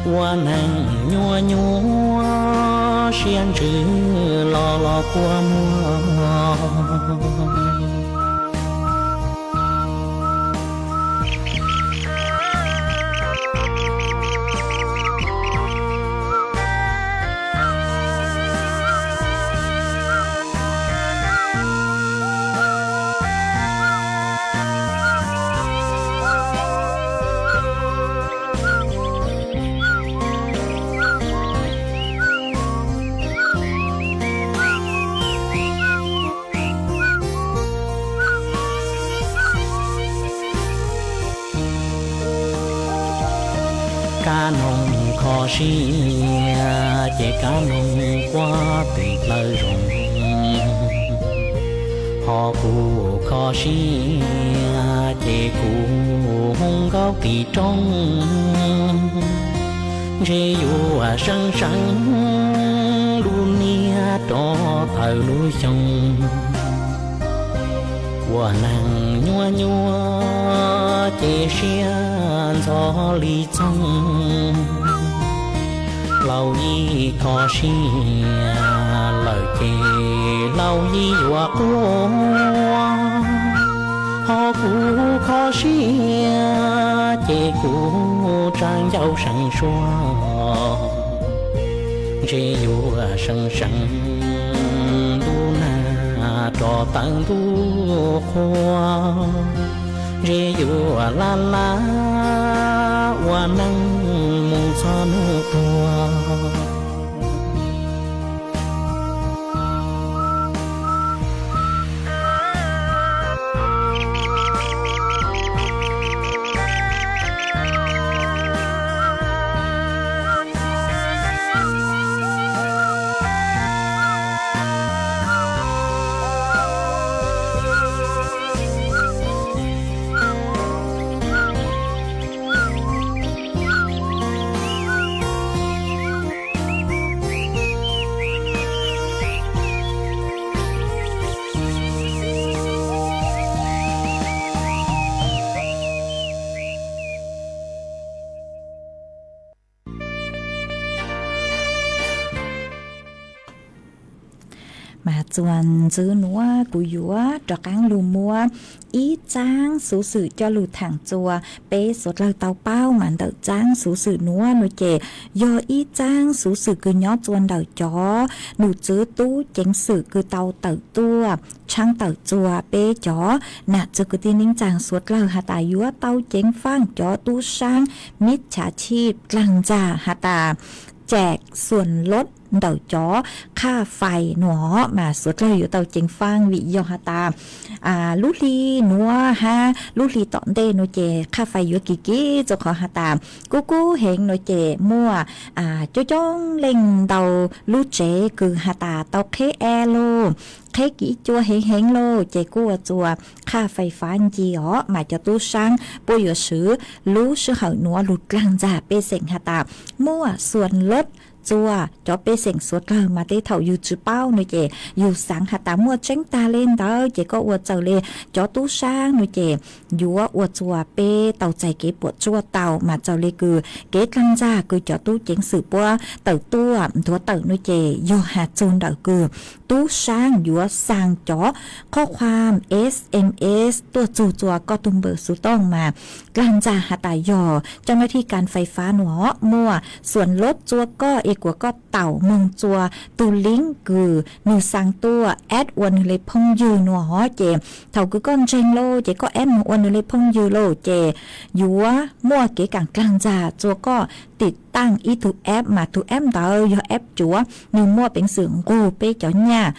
Ua neeg nyuaj nyuaj siab ntsws los los kua muag. Kab noog kho siab ces kab noog quaj tim plawv zoov, ho kuv kho siab ces kuv hu nkauj tim roob, ntshe yuav seev seev lub niag rov tawm lub xyoo. Ua neeg nyuaj nyuaj ces siab ntxhov li txhooj, laus yij kho siab lawm ces laus yij yuav quaj, ho kuv kho siab ces kuv tsa ncauj seev suab, ntshe yuav seev seev ntuj nag rov tawm ntuj qhua, ntshe yuav laj laj ua neej mus txog hnub tuag. Txuas ntxwv nuav kuv yuav rov qaab lug muab ib txaab xuv xwm coj lug thaam txua peb suav dlawg tau paub mas ntawm txaab xuv xwm nuav nua ces yog ib txaab xuv xwm kws nyob txua ntawm cov num txwv tub ceev xwm kws tau tawm tuaj tshaab tawm txua peb cov nam txwv kwv tij neej tsaa suav dlawg has tas yuav tau ceev faaj cov tub saab mib txhav chij dlaag ntxag has tas cam xuam loj ntawm cov qhaj fais nua mas suav dlawg yuav tau ceev faaj vim yog has tas lub hli nuav hab lub hli tom ntej nua ces qhaj fais yuav kis kis txug qhov has tas kub kub heev nua ces muaj coob coob leej ntau lub tsev kws has tas tau qheb e lauj, qheb kis cua heev heev lauj ces kuj ua txua qhaj fais fav nci os mas cov tub saab puab yuav swv lub sij hawm nuav lug dlaag ntxag pej xeem has tas muaj xuam loj txua cov pej xeem suav dlawg mas tej thaum yug tsi paub nua ces yug xaav has tas muaj tseeb tag le ntawd ces koj ua txawm le cov tub saab nua ces yuav ua txua peb tau txais kev puam tsuaj tau mas txawm le kws kev dlaag ntxag kws cov tub ceev xwm puab tawm tuaj nthuav tawm nua ces yog has txug ntawm kws tub saab yuav xaa cov qhov khuam S M S tuaj txug txua koj tug npawb xuv tooj mas dlaag ntxag has tas yog coj nab thij kas fais fav nua muaj xuam loj txua koj es kuas koj taum moog txua tug lib kws nwg xaa tuaj add ua nwg le phooj ywg nua ces thaum kws koj ntseeg lauj ces koj add moog ua nwg le phooj ywg lauj ces yuav muaj kev kaam dlaag ntxag txua koj tim taaj ib tug app mas tug app ntawd yog app cuav nwg muaj peev xwm nqug peb cov nyaj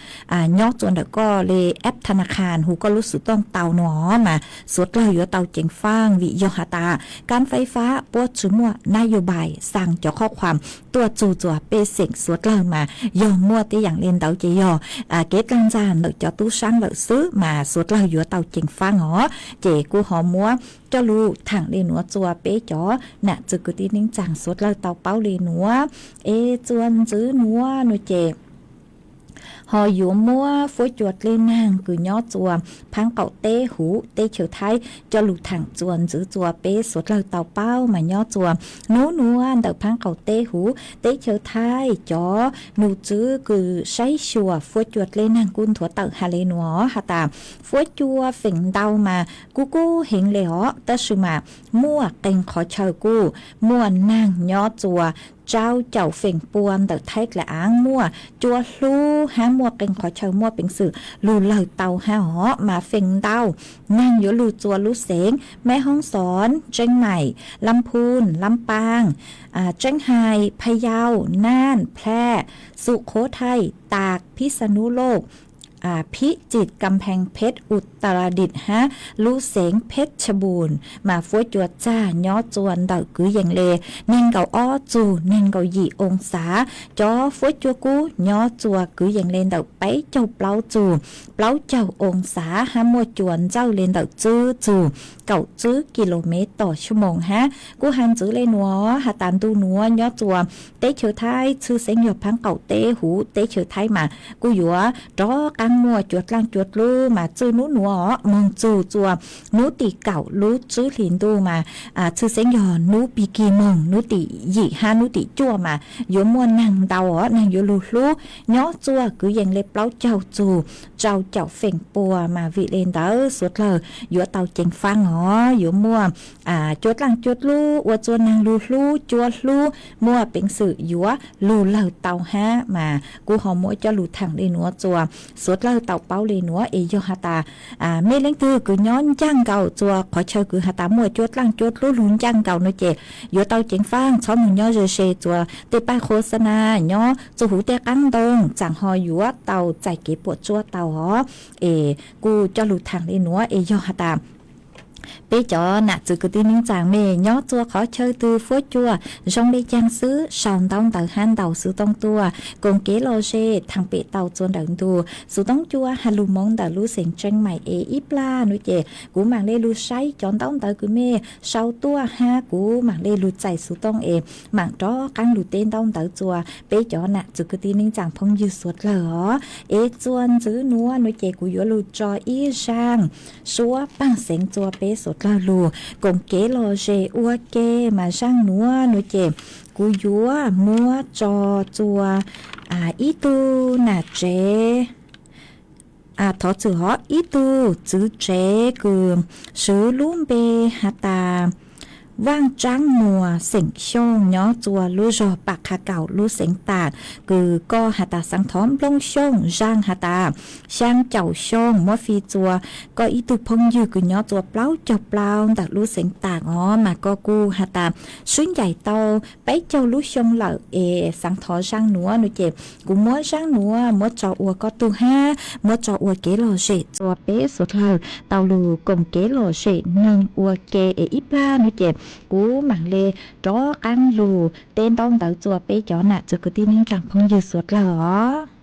nyob txua ntawm koj le app tha na kha hu koj lub xuv tooj tau nua mas suav dlawg yuav tau ceev faaj vim yog has tas kas fais fav puab tsi muaj nab yau npais xaa cov qhov khuam tuaj txug txua pej xeem suav dlawg mas yog muaj tej yaam le ntawd ces yog kev dlaag ntxag ntawm cov tub saab lawm xwb mas suav dlawg yuav tau ceev faaj os ces kuj ho muab coj lug thaam le nuav txua peb cov nam txwv kwv tij neej tsaa suav dlawg tau paub le nuav es txua ntxwv nuav nua ces ho yuav muab fuab cua dlej naag kws nyob txua phaab qaum teb huv teb chaws Thaib coj lug thaam txua ntxwv txua peb suav dlawg tau paub mas nyob txua nub nuav ntawm phaab qaum teb huv teb chaws Thaib cov num txwv kws saib xyuas fuab cua dlej naag kuj nthuav tawm has le nuav has tas fuab cua feem ntau mas kuj kub heev le os tab sis mas muaj qee qhov chaw kuj muaj naag nyob txua rau caum feem pua ntawm Thaib dlaim aav muaj cua hlub hab muaj qee qhov chaw muaj peev xwm lug lawg tau hab os mas feem ntau naag yuav lug txua lub xeev Meb Hoob Xoob, Tseeb Maim, Lab Phooj, Lab Paaj, Tseeb Hais, Pha Yau, Naaj, Plhaaj, Xukhuv Thaij, Taas, Phib Xa Nub Loj, Phib Txim, Kam Pheej Pheb, Utaladis hab lub xeev Pheb Cha Npum mas fuab cua txag nyob txua ntawm kwv yees le neeg nkaum ob txug neeg nkaum yim oo xav. Cov fuab cua kub nyob txua kwv yees le ntawm peb caug plaub txug plaub caug oo xav hab muaj cua ntxawj le ntawm tswb txug kaum tswb ki lo mev tom xuab moos hab. Kuj has ntxwv le nuav has tas ntu nuav nyob txua teb chaws Thaib tshwj xeeb yog phaab qaum teb huv teb chaws Thaib mas kuj yuav rov qaab muaj cua dlaaj cua dlub mas txwj nub nuav moog txug txua nub tim kaum lub tswb hlis ntuj mas tshwj xeeb yog nub pig kig moog nub tim yim hab nub tim cuaj mas yuav muaj naag ntau os naag yuav lug hlub nyob txua kwv yees le plaub caug txug rau caum feem pua mas vim le ntawd suav dlawg yuav tau ceev faaj os yuav muaj cua dlaaj cua dlub ua txua naag lug hlub cua hlub muaj peev xwm yuav lug lawg tau hab mas kuj ho muab coj lug thaam le nuav txua suav dlawg tau paub le nuav es yog has tas mej leej twg kws nyob ncaaj nkaus txua qhov chaw kws has tas muaj cua dlaaj cua dlub lug ncaaj nkaus nua ces yuav tau ceev faaj txhob moog nyob ze ze txua tej paj khos xa na nyob txua huv tej qaab ntoo tsaam ho yuav tau txais kev puam tsuaj tau os. Es kuj coj lug thaam le nuav es yog has tas peb cov nam txwv kwv tij neej tsaa mej nyob txua qhov chaw twg fuab cua zoo le caag xwb sau ntaub ntawv hab ntaus xuv tooj tuaj koom kev lom zem thaam pem tau txua nrawm ntug. Xuv tooj cua has lug moov ntawm lub xeev Tseeb Maim es ib plag nua ces kuv maam le lug saib cov ntaub ntawv kws mej sau tuaj hab kuv maam le lug txais xuv tooj es maam rov qaab lug teb ntaub ntawv txua peb cov nam txwv kwv tij neej tsaa phooj ywg suav dlawg os. Es txua ntxwv nuav nua ces kuv yuav lug tso ib zaaj suab paaj xeev txua peb suav dlawg lug koom kev lom zem ua ke mas zaaj nuav nua ces kuv yuav muab tso txua ib tug nam tsev Thov txwm hov ib tug txwv tsev kws swv lub npe has tas Vaaj Tsaab Muas xeem Xyooj nyob txua lub zog Pam Qha Kaum lub xeev Taam, kws koj has tas xaav thov nplooj xyooj zaaj has tas xyaa caum xyoo muab fij txua koj ib tug phooj ywg kws nyob txua plaub caug plaub ntawm lub xeev Taam os, mas koj kuj has tas swb ncaim tau peb caug lub xyoo lawm es xaav thov zaaj nuav no ces kuv muab zaaj nuav muab tso ua koj tug hab muab tso ua kev lom zem txua peb suav dlawg tau lug koom kev lom zem neeg ua ke es ib plag no ces kuv maam le rov qaab lug teb ntaub ntawv txua peb cov nam txiv kwv tij neej tsaa phooj ywg suav dlawg os.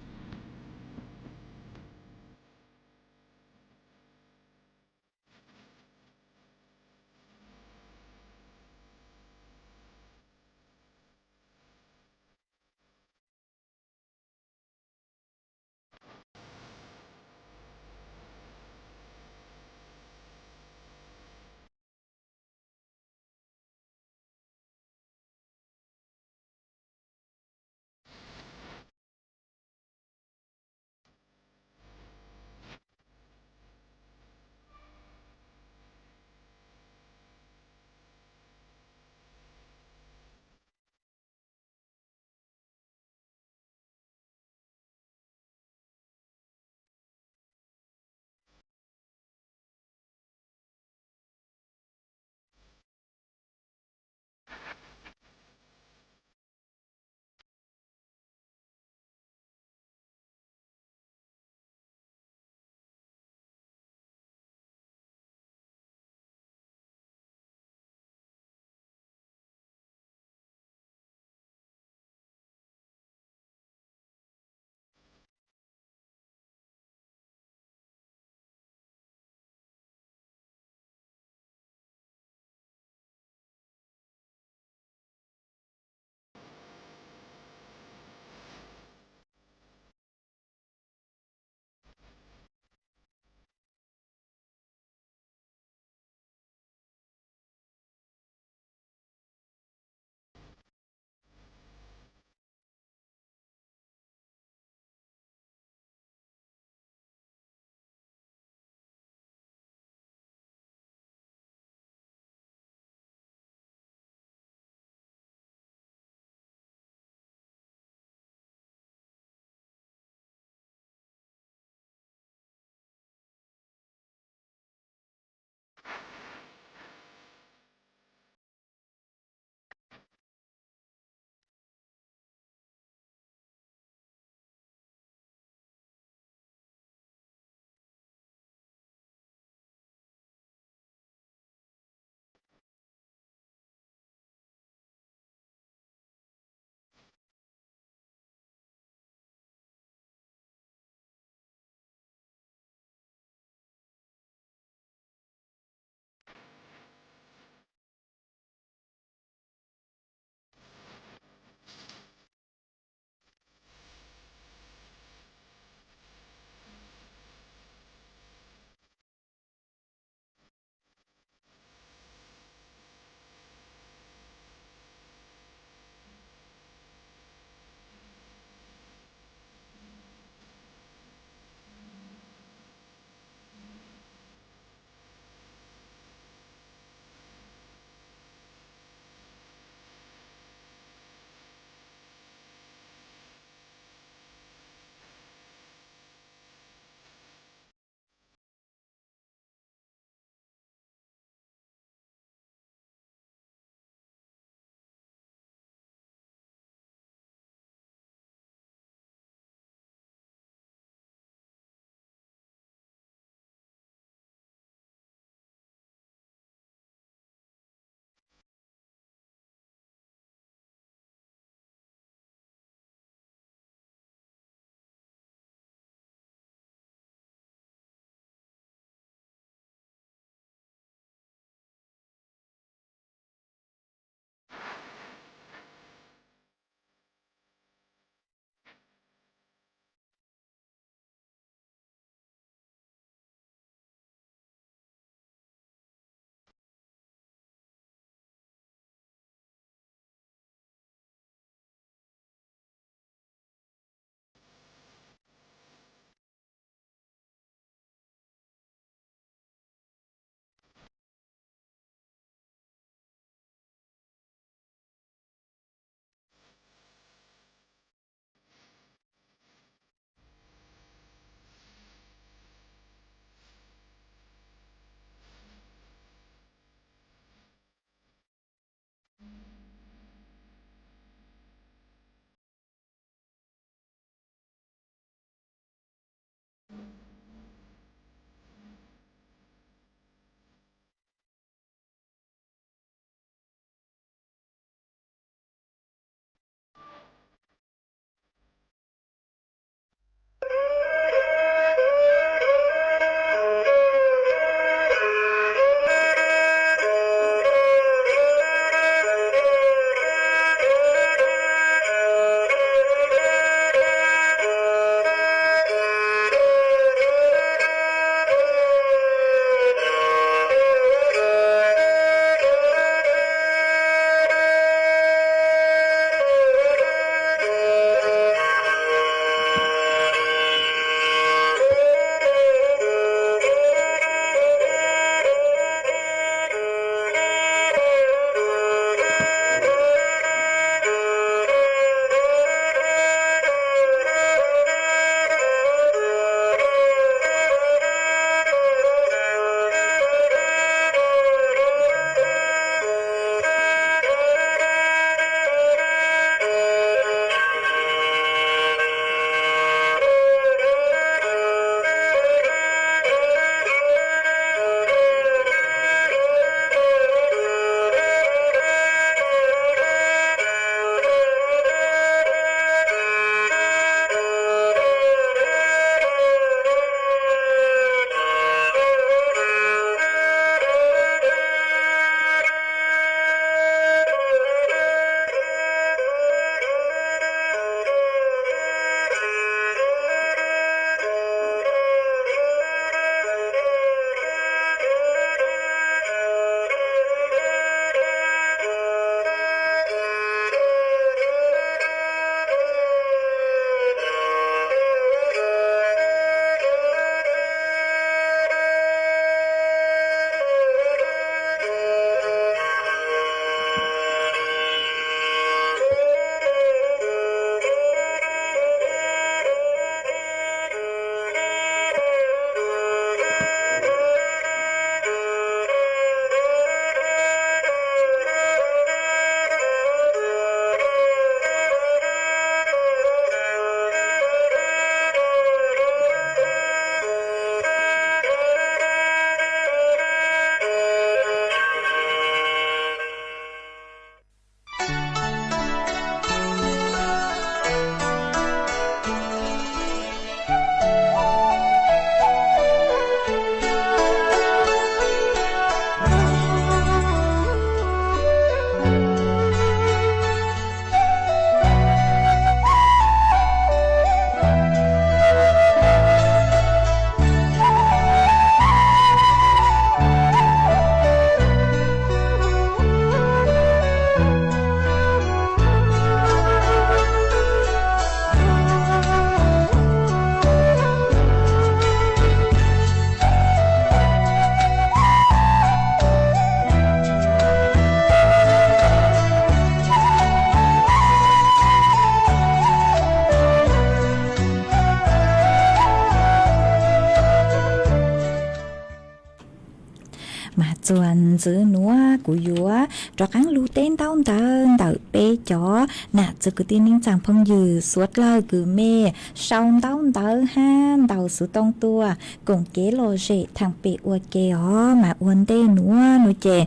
Txuas ntxiv nuav kuv yuav rov qaab lug teb ntaub ntawv ntawm peb cov nam txiv kwv tij neej tsaa phooj ywg suav dlawg kws mej sau ntaub ntawv hab ntaus xuv tooj tuaj koom kev lom zem thaam pem ua ke os. Mas ua ntej nuav nuav ces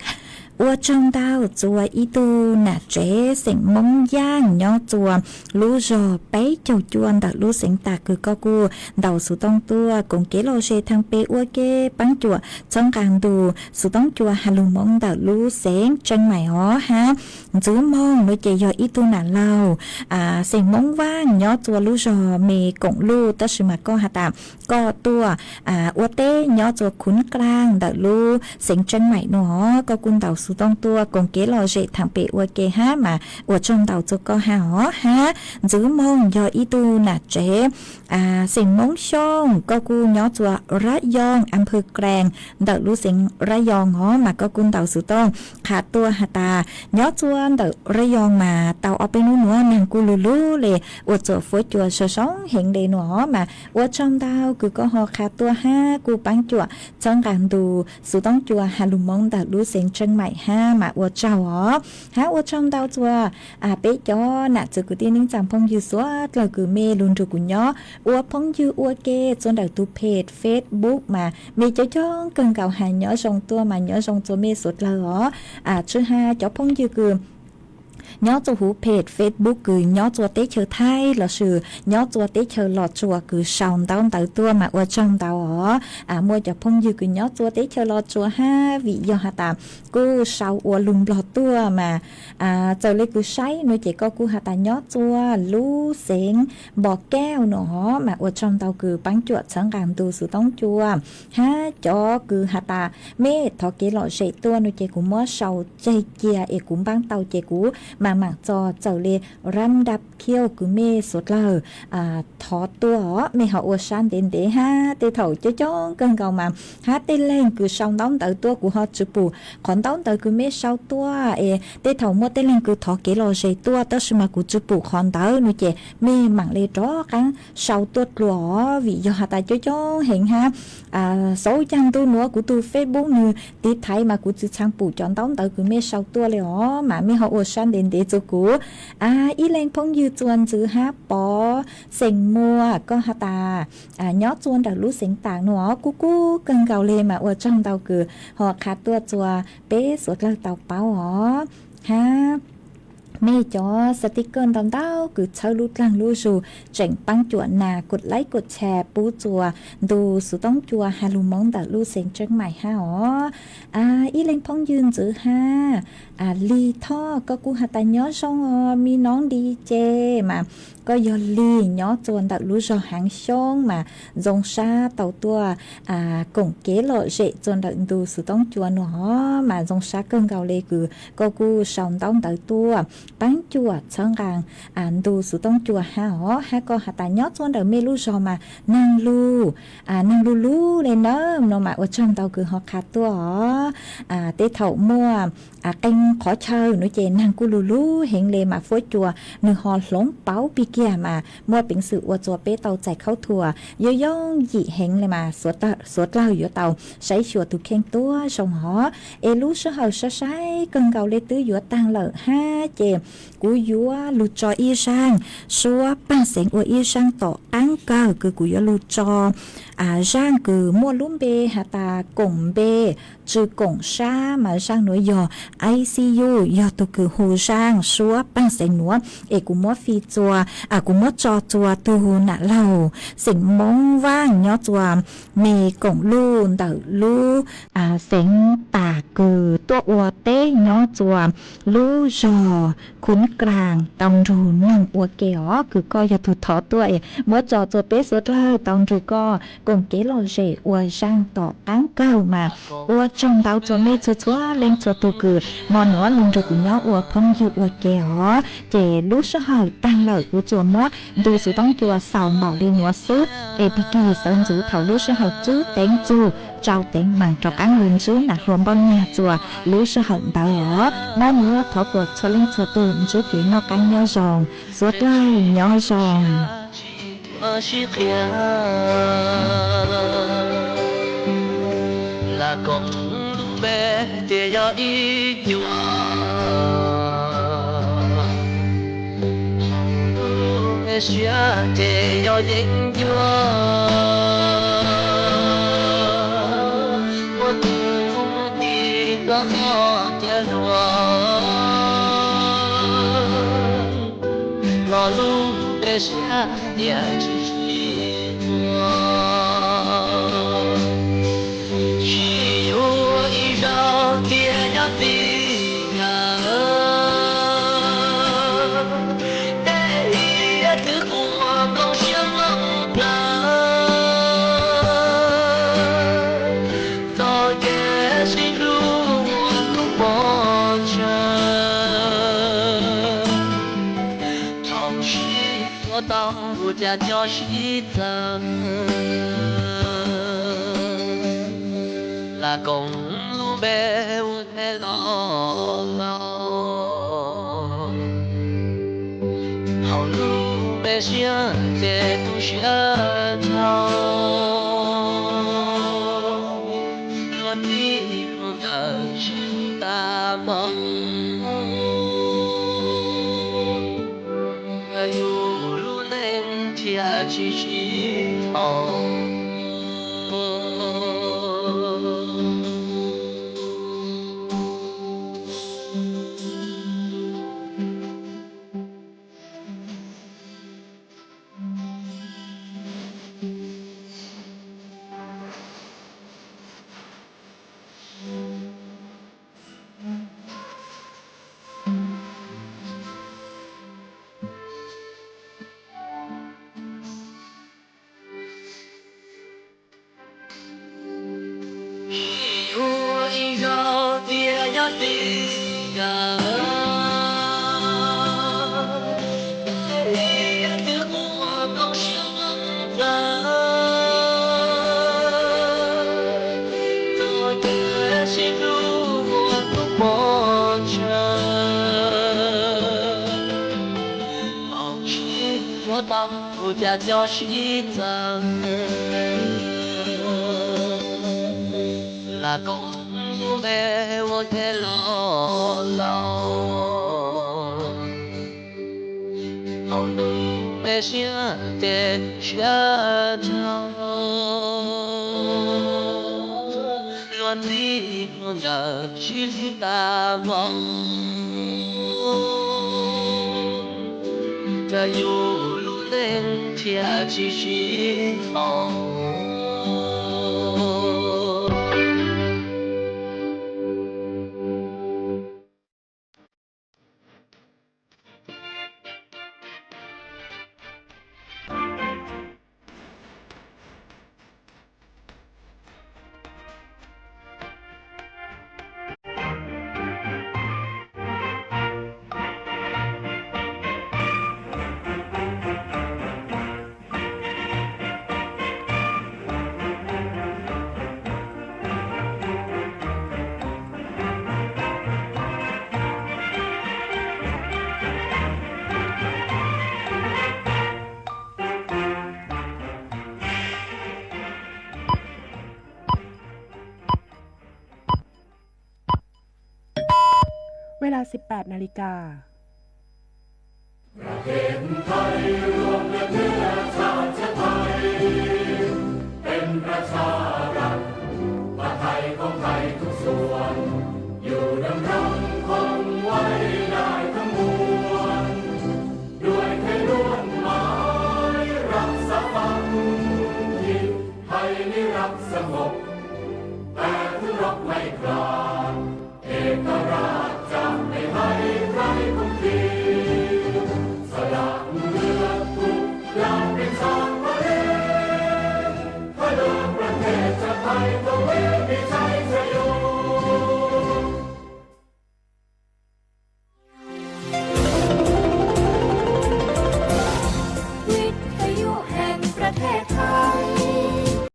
ua tsaug ntau txuas ib tug nam tsev xeem Moob Yaaj nyob txuas lub zog peb caug cuaj ntawm lub xeev Tas kws koj kuj ntaus xuv tooj tuaj koom kev lom zem thaam pem ua ke, paab cuam txhawb nqaa ntu xuv tooj cua has lug Moob ntawm lub xeev Tseeb Maim os hab. Ntxiv moog nuav ces yog ib tug nam laug xeem Moob Vaaj nyob txuas lub zog Me Koom Luj, tab sis mas koj has tas koj tuaj ua teb nyob txuas Khuv Klaag ntawm lub xeev Tseeb Maim nuav, koj kuj ntaus xuv tooj tuaj koom kev lom zem thaam pem ua ke hab, mas ua tsaug ntau txuas koj hab os hab. Ntxiv moog yog ib tug nam tsev xeem Moob Xyooj, koj kuj nyob txuas Rab Yoo, Amphaw Klaag ntawm lub xeev Rab Yoo os, mas koj kuj ntaus xuv tooj qha tuaj has tas nyob txuas ntawm Rab Yoo mas tau ob peb nub nuav naag kuj lug lug le, ua txuas fuab cua zoo zoo heev le nuav os, mas ua tsaug ntau kws koj ho qha tuaj hab kuj paab cuam txhawb nqaa ntu xuv tooj cua has lug Moob ntawm lub xeev Tseeb Maim hab, mas ua tsaug os hab. Ua tsaug ntau txuas peb cov nam txiv kwv tij neej tsaa phooj ywg suav dlawg kws mej lug nrug kuv nyob ua phooj ywg ua ke txuas ntawm tug peg Facebook mas mej coob coob kawg nkaus has nyob zoo tuaj, mas nyob zoo txuas mej suav dlawg os. Tsi has cov phooj ywg kws nyob txuas huv peg Facebook kws nyob txuas teb chaws Thaib lossis nyob txuas teb chaws Los Tsuas kws sau ntaub ntawv tuaj mas ua tsaug ntau os. Muaj cov phooj ywg kws nyob txuas teb chaws Los Tsuas hab vim yog has tas kuj sau ua lug Nplog tuaj mas txawm le kws saib nuav ces koj kuj has tas nyob txuas lub xeev Npo Kauj nuav os, mas ua tsaug ntau kws paab cuam txhawb nqaa ntu xuv tooj cua hab cov kws has tas mej thov kev lom zem tuaj nuav ces kuv muab sau tseg cia es kuv npaab tau ces kuv mam maam txo txawm le Ram Dap Khiauj kws mej suav dlawg thov tuaj os, mej ho ua sab ntev ntev hab tej thaum coob coob kawg nkaus mas hab tej leeg kws sau ntaub ntawv tuaj kuv ho tsi pum qhov ntaub ntawv kws mej sau tuaj es tej thaum muaj tej leeg kws thov kev lom zem tuaj tab sis mas kuv tsi pum qhov ntawd nuav ces mej maam le rov qaab sau tuaj dlua os vim yog has tas coob coob heev hab. Xauv caag ntu nuav kuv tug Facebook nwg tiv thaiv mas kuv tsi txhaj pum cov ntaub ntawv kws mej sau tuaj le os, mas mej ho ua sab ntev ntev txuas kuv. Ib leeg phooj ywg txuas ntxiv hab Pov xeem Muas koj has tas nyob txuas ntawm lub xeev Tas nuav os, kuj kub kawg nkaus le mas ua tsaug ntau kws ho qha tuaj txuas peb suav dlawg tau paub os hab. Mej cov sticker ntau ntau kws txhawb lub dlaag lub zug tseem paab cuam nas kod laib kod tshare pub txuas ntu xuv toob cua has lug Moob ntawm lub xeev Tseeb Maim hab os. Ib leeg phooj ywg ntxiv hab Lig Thoj, koj kuj has tas nyob zoo os me noob Lis ces mas koj yog Lig nyob txuas ntawm lub zog Haav Xyoob mas zoo sab tau tuaj koom kev lom zem txuas ntawm ntu xuv toob cua nuav os, mas zoo sab kawg nkaus le kws koj kuj sau ntaub ntawv tuaj paab cuam txhawb nqaa ntu xuv toob cua hab os, hab koj has tas nyob txuas ntawm mej lub zog mas naag lug, naag lug lug le nawb no mas ua tsaug ntau kws ho qha tuaj os. Tej thaum muaj qee qhov chaw nuav ces naag kuj lug lug heev le mas fuab cua nwg ho hloov pauv pig kiag mas muaj peev xwm ua txuas peb tau txais khaub thuas yooj yooj yim heev le mas suav dlawg yuav tau saib xyuas tug kheej tuab zoo os. Es lub sij hawm saib saib kawg nkaus le twb yuav taag lawm hab ces kuv yuav lug tso ib zaaj suab paag xeev ua ib zaaj tom qaab kawg kws kuv yuav lug tso zaaj kws muaj lub npe has tas koom npe tsi koom sab mas zaaj nuav yog ICU, yog tug kws hu zaaj suab paag xeev nuav es kuv muab fij txuas, kuv muab tso txuas tug nam laug xeem Moob Vaaj nyob txuas Me Koom Luj ntawm lub xeev Tas kws tuaj ua teb nyob txuas lub zog Khun Klas tau nrug noog ua ke os, kws koj yog tug thov tuaj es muab tso txuas peb suav dlawg tau nrug koj koom kev lom zem ua zaaj tom qaab kawg mas ua tsaug ntau txuas mej txhua txhua leej txhua tug kws mo nuav lug nrug kuv nyob ua phooj ywg ua ke os. Ces lub sij hawm taag lawm kuv tsuas muab ntu xuv toob cua xaus npaum le nuav xwb es pig kig sawv ntxuv thaum lub sij hawm tswb teev txug tsau teev mas rov qaab lug ntsib nam hluas Npauj Nyag txuas lub sij hawm ntawd os. Mo nuav thov kuas txhua leej txhua tug ntsib kev noj qaab nyob zoo, suav dlawg nyob zoo. Lam koom lub npe ces yog ib cuag, lub npe siab ces yog yeeb ncuab. Muaj tus mus ti koj qhov cia luag, los lub npe siab tias tsis sib yuav. Tsis yuav ib zaug tiag nyob txij nkawm, tej hiav twb quaj nplooj siab mloog plaws, txoj kev sib hlub ua lub pov tseg. Thaum sib yuav tau ua cas coj sib txawv, lam koom lub npe ua ke los laus. Thaum lub npe siab ces tu siab dhau, luag tib luag nkawm sib tag npaum, yus lub neej thiaj tsis sib haum. Tsis yuav ib zaug tiag nyob txij nkawm, tej hiav twb quaj nplooj siab mloog plaws, txoj kev sib hlub ua lub pov tseg. Thaum sib yuav tau ua cas coj sib txawv, lam koom lub npe ua ke los laus. Thaum lub npe siab ces siab dhau, luag tib luag nkawm sib tag npaum, cas yus lub neej thiaj tsis sib haum.เวลา สิบแปด นาฬิกา ประเทศไทยรวมและเพื่อชาติไทย เป็นประชารัฐ ผัดไทยของไทยทุกส่วน อยู่ดำรงคงไว้ได้ทั้งมวล ด้วยไทยล้วนหมายรักษาฝั่งถิ่น ไทยนิรักสงบ แต่ทุรบไม่กล้า เอกราช